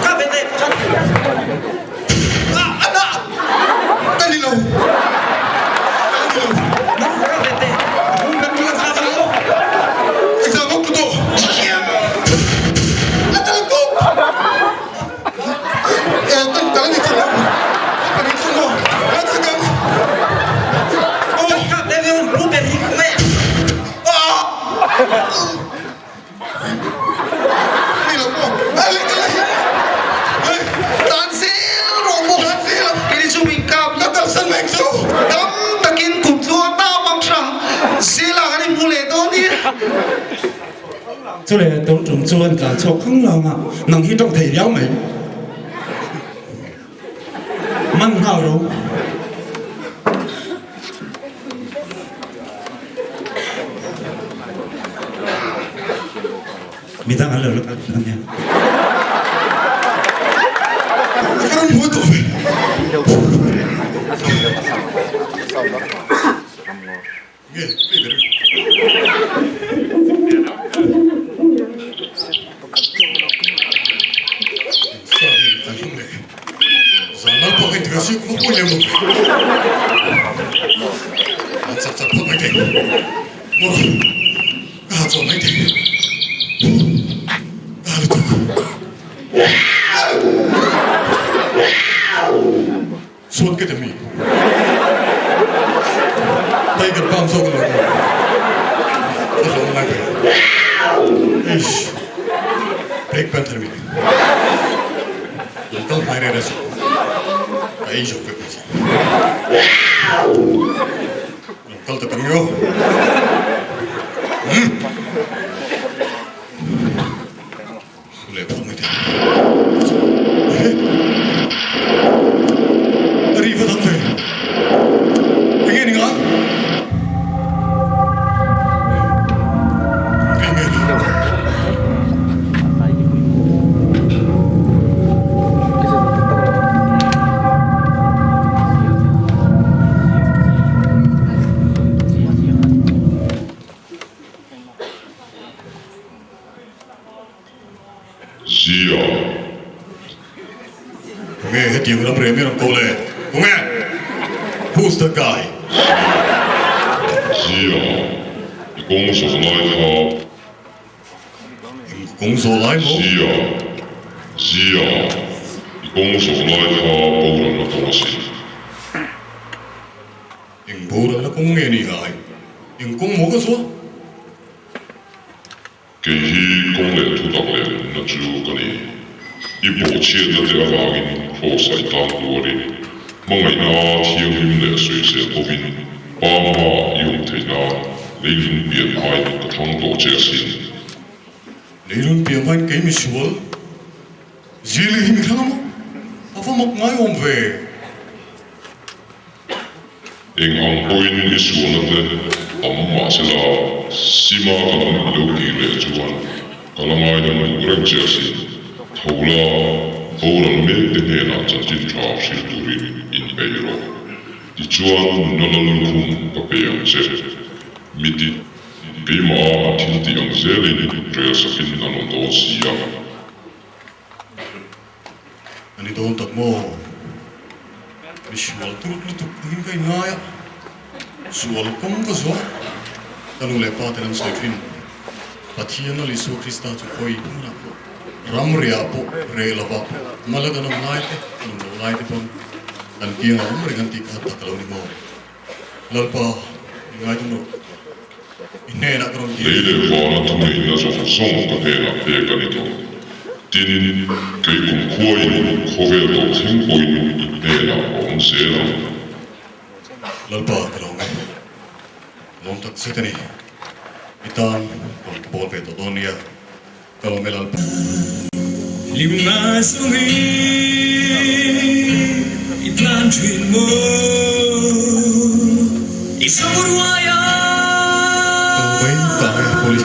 Ka ve teh pakhat. Chule tun tum chuan tlan chhuak khang lang a, nang hi tawng thei viau mai. Man nghal ro. Midang an lo la kal thin ania. Suat ka ti mi. Tiger balm zawk a lo ni. Ka hlawm ngai ve. Eish. Black Panther mi. Lo kal hmai reng reng suh. Ka ei zawk vek mai che. Lo kal ta tam nge aw. Umm. Leh phawt mai teh. A ri va dang ve. Enge ni ngai? Ri nge ni? Zia. Tunge hetiang lam rem em ko le? Tunge? Who's that guy? Zia. I kawng zawh lai kha. Eng kawng zawh lai maw? Zia. Zia. I kawng zawh lai kha boral na kawng asin. Eng boral na kawng nge ni ngai? Eng kawng maw ka zuah? Kei hi kawng leh thutak leh nunna chu ka ni. I bawhchhiatna te avangin Kraws a i tan tuarin, hmangaihna thianghlim leh sawisel bawkin Pa hmaah i awm theih nan leilung pian hmain ka thlang tawh che asin. Leilung pian hmain kei misual Zili hi mi thlang a maw? A va mak ngai awm ve. Eng ang pawhin i sualna te tam mahsela Sima ka lam i lo kir leh chuan ka la ngaidam duh reng che asin. Tho la, boral mek te hnenah chanchin tha hrilh turin inpeih rawh. Tichuan nunna lal lukhum ka pe ang che. Miti, keimah a thil tih ang zelin rel sakin an awm dawn si a. A ni dawn tak maw? Misual turut lutuk angin ka inngai a, sual kawng ka zuah. Ka nu leh pa ten an sawi thin, Pathian Lal Isua Krista chu khawi hmunah pawh, ramriah pawh, reh lovah pawh, mala kan awm lai te, kan awm loh lai te pawn kan kiangah awm reng an tih kha tak a lo ni maw? Lalpa, i ngaidam rawh. I hnenah ka rawn Lei leh vana thuneihna zawng zawng ka hnenah pek a ni tawh. Tin, kei kumkhuain khawvel tawh thleng pawhin i hnenah a awm zel ang. Lalpa, ka lawm e. Ka lawm tak zet a ni. I tan rawn ka bawl ve tawh dawn nia. Ka lawm e Lalpa. Hlimna zungin i tlan thin maw? I samuruai a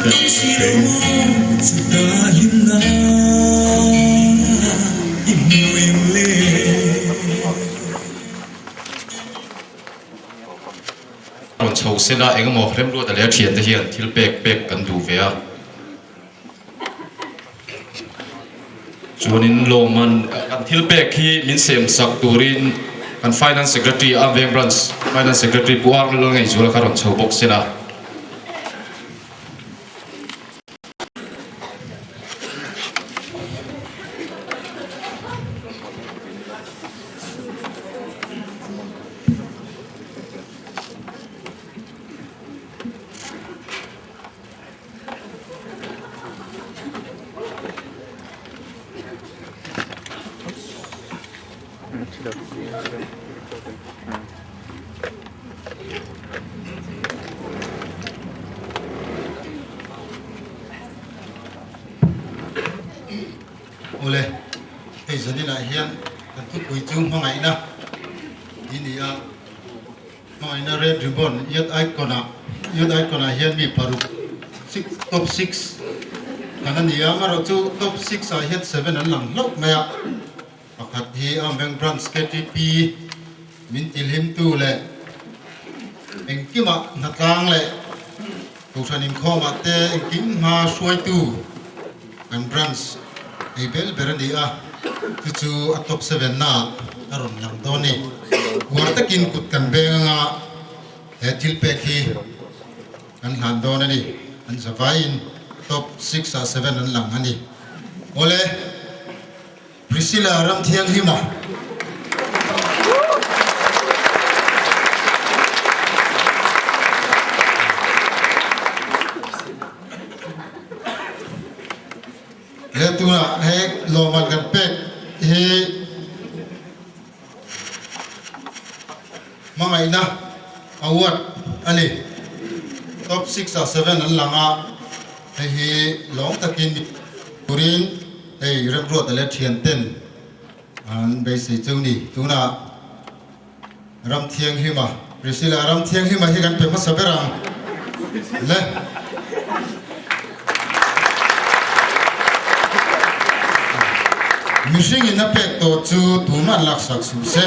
tung si lo maw? Chuta hlimna i hmu em le? Rawn chho sela engemaw remruata leh a thiante hian thil pek pek kan duh ve a. Chuanin lawmman kan thil pek hi min sem sak turin kan Finance Secretary Amveng Branch Finance Secretary Pu Arnold Lalngaihzuala kha rawn chho bawk sela. Awle, hei zaninah hian kan thupui chu hmangaihna tih ni a. Hmangaihna Red Ribbon Youth Icon-ah Youth Icon-ah hian mi paruk six top six kan a ni a, amaherawhchu top six ah hian seven an lang hlauh mai a, pakhat hi Amveng Branch ktp min tilhimtu leh engkimah hnatlang leh Kohhran inkhawmah te engkim hma hruaitu kan branch ei bel ber a ni a, chu chu a top seven naah a rawn lang dawn ni. Uar takin kut kan beng anga he thil pek hi kan hlan dawn a ni. An zavaiin top six ah seven an lang a ni. Awle. Priscilla Ramthianghlima. He tunah he lawmman kan pek hi hmangaihna award a ni. Top 6 ah 7 an lang a, hei hi lawm takin turin Hei Remruata leh thianten an beisei chu ni. Tunah Ramthianghlima, Priscilla Ramthianghlima hi kan pe hmasa ber ang le. Mihring in a pek tawh chu tunah laksak suh se.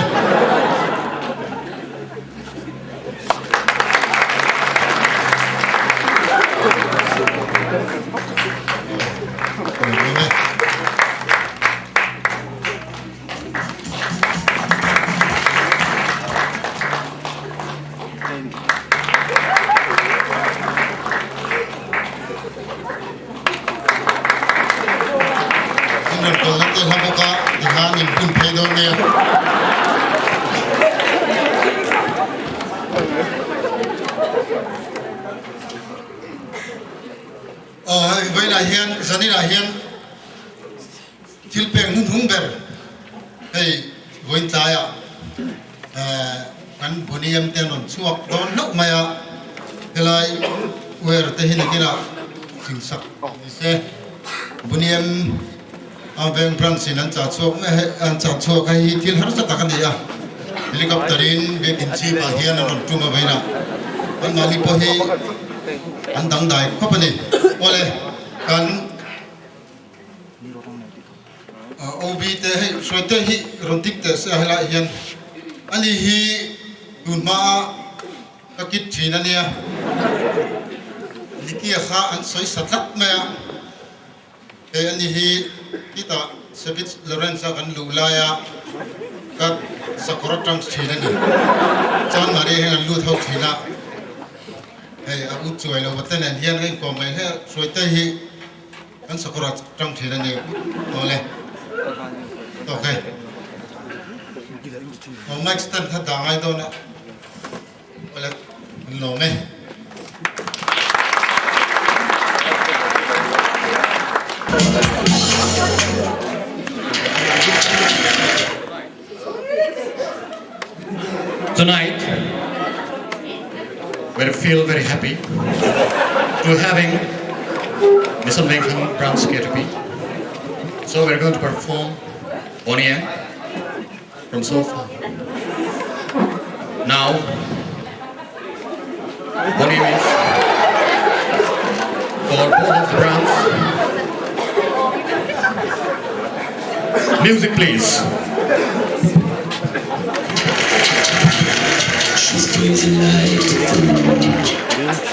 Vawiinah hian zaninah hian thil pek hnuhnung ber hei vawiin tlaiah kan buniam te an rawn chhuak dawn hlauh mai a, helai wear te hi nakinah chingsak ni se buniam A veng branch in an chah chhuak mai a, an chah chhuak a hi thil harsa tak a ni a, helicopter in biakin chhip ah hian an rawn tum a vain a, anmahni pawh hi an dangdai khawp a ni. Awle kan OB te hei hruaite hi rawn tik teh se a helaiah hian ani hi tun hma a ka kit thin a nia, Nikia kha an sawi sa tlat mai a. Hei ani hi titah Sebits Lawrence-a kan luh laia Ka sakawr atang thin a ni. Chuan mahni hian an lut ho thin a, hei a u chuai lo te nen hian ka inkawm mai hle Hruaite hi kan sakawr atang thin a ni awle. Tawk hei. Aw mic stand kha dah ngai dawn a. Awle an lawm e. Tonight, we feel very happy to having Mission Vengthlang Branch KTP. So we're going to perform Boney M from so far. Now, Boney M is for both of the brands. Music, please. She's crazy like a fool.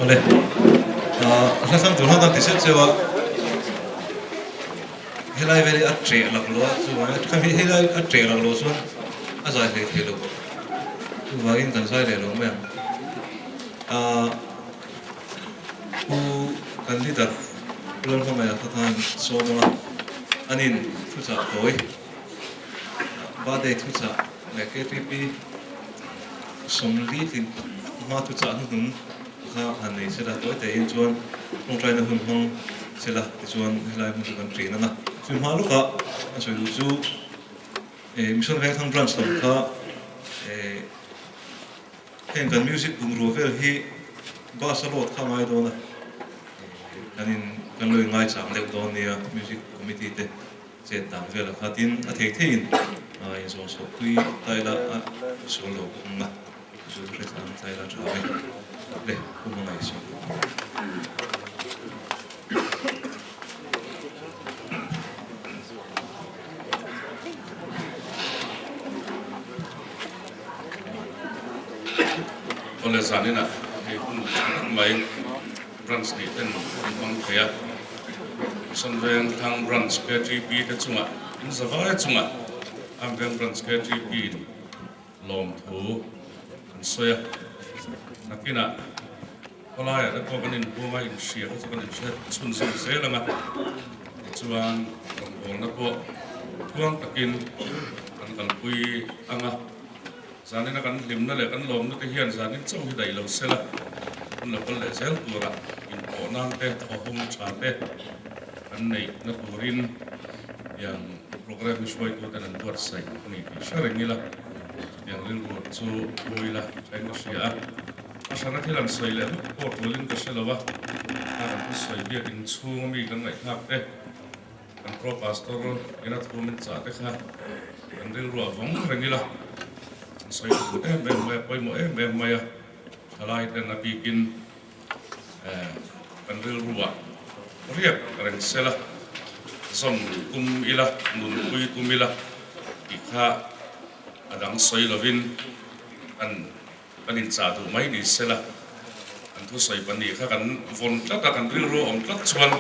Awle, hla thlang tur hang kan ti seuh seuh a, helai vel hi a ṭeh laklawh a, chuvangin khami helai a ṭeh laklawh chuan a zai hlei thei lo, chuvangin kan zai leh lo mai ang. Pu kan leader Lalhmangaih kha khan sawm anga anin thuchah tawi birthday thuchah leh KTP 40 tlin hma thuchah hnuhnung kha han nei sela tawi tein chuan tawngtaina hun hmang sela tichuan helai hmun chu kan ṭin anga chu hma lawkah a sawi duh chu Mission Vengthlang branch lam kha. Heng kan music bungrua vel hi bus a load kha a ngai dawn a, kan in kan lo in ngaichang deuh dawn nia music committee te chet dan vel a kha tin a thei theiin inzawn chhoh pui ta ila a sual lo bawk ang a, chu hre tlang ta ila tha ve le pu hmangaih sawi. Awle zaninah hei hun tha tak mai branch nih ten an hmang thei a, Sawnveng Thlang Branch KTP te chungah in zavai chungah Amveng Branch KTP in lawmthu an sawi a, nakinah khawlaiah te pawh kan inbuang a, inhria te chu kan inhriat chhunzawm zel ang a, tichuan rawngbawlna pawh tluang takin kan kalpui ang a, zanina kan hlimna leh kan lawmna te hian zanin chauh hi daih lo sela, hun lo kal leh zel turah inpawh nan te, thawhawm tha te kan neihna turin tiang programme hi hruaituten an buatsaih a ni tih hre reng ila, chutiang rilru chu pui la thain ka hria a. A hrana thil an sawi leh vek pawh tulin ka hre lo a, a kan thusawi biakin chhunga mi kan ngaihthlak te, kan pro pastor ina thu min chah te kha kan rilruah vawng reng ila, an sawi duh em em mai a, pawimawh em em mai a, thalai ten a bikin kan rilruah riak reng sela, zawm tum ila, nunpui tum ila tih kha a dang sawi lovin an. Kan inchah duh mai ni sela, an thusawi pahnih kha kan vawn tlat a, kan rilru a awm tlat chuan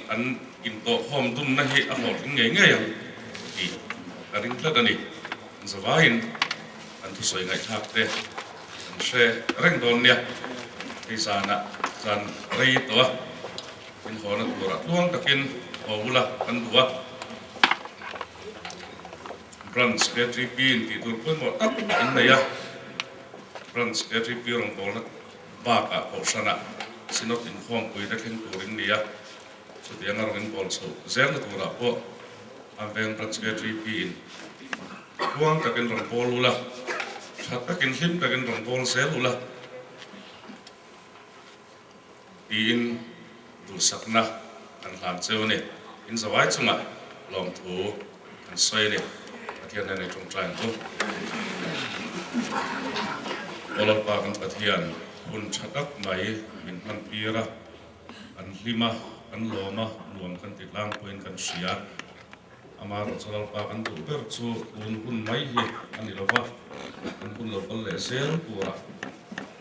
an intawhkhawm dumna hi a hlawhtling ngei ngei ang tih ka ring tlat a ni. An zavaiin an thusawi ngaihthlak te kan hre reng dawn nia. Hei zanah zan rei tawh a, inhawna turah tluang takin haw bula kan duh a. Branch KTP in tih tur pawimawh tak an nei a, Branch KTP rawngbawlna bakah Kohhranah Synod inkhawmpui te thleng tur in ni a, chutianga rawn inbawl chhoh zelna turah pawh an veng Branch KTP in tluang takin rawn bawl ula, tha takin hlim takin rawn bawl zel ula tiin duhsakna kan hlan cheu a ni. In zavai chungah lawmthu kan sawi a ni. Pathian hnenah i tawngtai ang u. Aw Lalpa kan Pathian, hun tha tak mai min hman tir a, kan hlim a, kan lawm a, nuam kan ti tlangpuiin kan hria. Amaherawh chu Lalpa kan duh ber chu tun hun mai hi a ni lo va, kan hun lo kal leh zel turah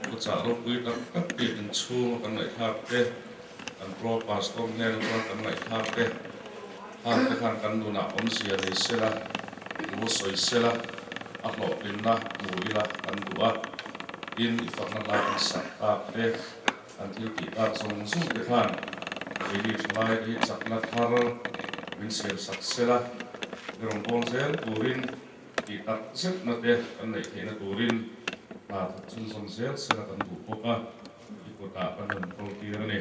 thuchah ropui tak tak bik inchhunga kan ngaihthlak te, kan Pro Pastor hnena chuan kan ngaihthlak te, khang te khan kan nunah awmzia nei sela, thu sawi sela, a hlawhtlinna hmu ila kan duh a, tin i fakna hla kan sak tak te, An thil tih tak zawng zawng te khan keini thalai te hi chakna thar min siam sak sela, mi rawn bawl zel turin tih tak zetna te kan neih theihna turin hna thawk chhunzawm zel sela kan duh bawk a, i kutah kan rawn kawl tir a ni.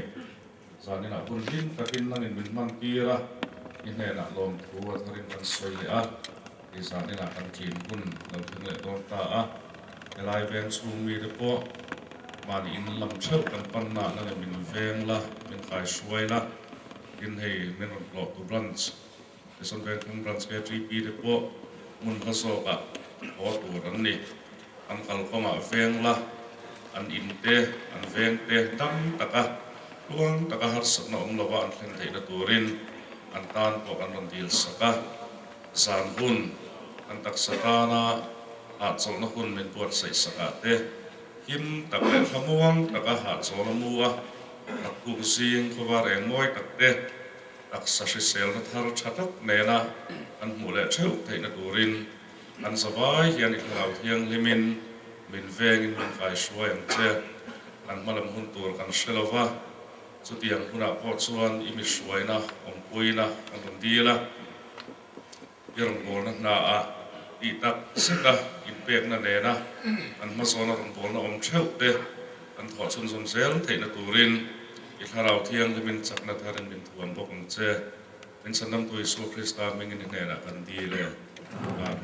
Zaninah hun hlim takin nangin min hman tir a, i hnenah lawmthu a tharin kan sawi leh a, i zaninah kan tlin hun lo thleng leh dawn ta a, helai veng chhung mite pawh Mahni in lam theuh kan pan na na leh min veng la, min kai hruai la, tin hei min rawn tlawh tu branch Mission Vengthlang Branch KTP te pawh hmun hla zawkah haw tur an ni. An kalkawngah veng la, an in te, an veng te dam taka tluang taka harsatna awm lova an thlen theihna turin an tan pawh kan rawn dil sak a. Zan hun an taksa tana hahchawlhna hun min buatsaih sakah te, Him tak leh thlamuang taka hahchawl a mu a, naktuk zing khawva reng mawi tak te, taksa hriselna thar tha tak nena an hmuh leh theuh theihna turin an zavai hian i thlarau thianghlimin min vengin min kaihruai ang che. Kan hmalam hun tur kan hre lo va, chutiang hunah pawh chuan i mihruaina awmpuina kan rawn dil a. I rawngbawlna hnaah tih tak zeta inpekna nena an hmazawna rawngbawlna awm theuh te an thawh chhunzawm zel theihna turin i Thlarau Thianghlimin chakna tharin min thuam bawk ang che. Min Chhandamtu Isua Krista hmingin i hnenah kan dil e. Amen.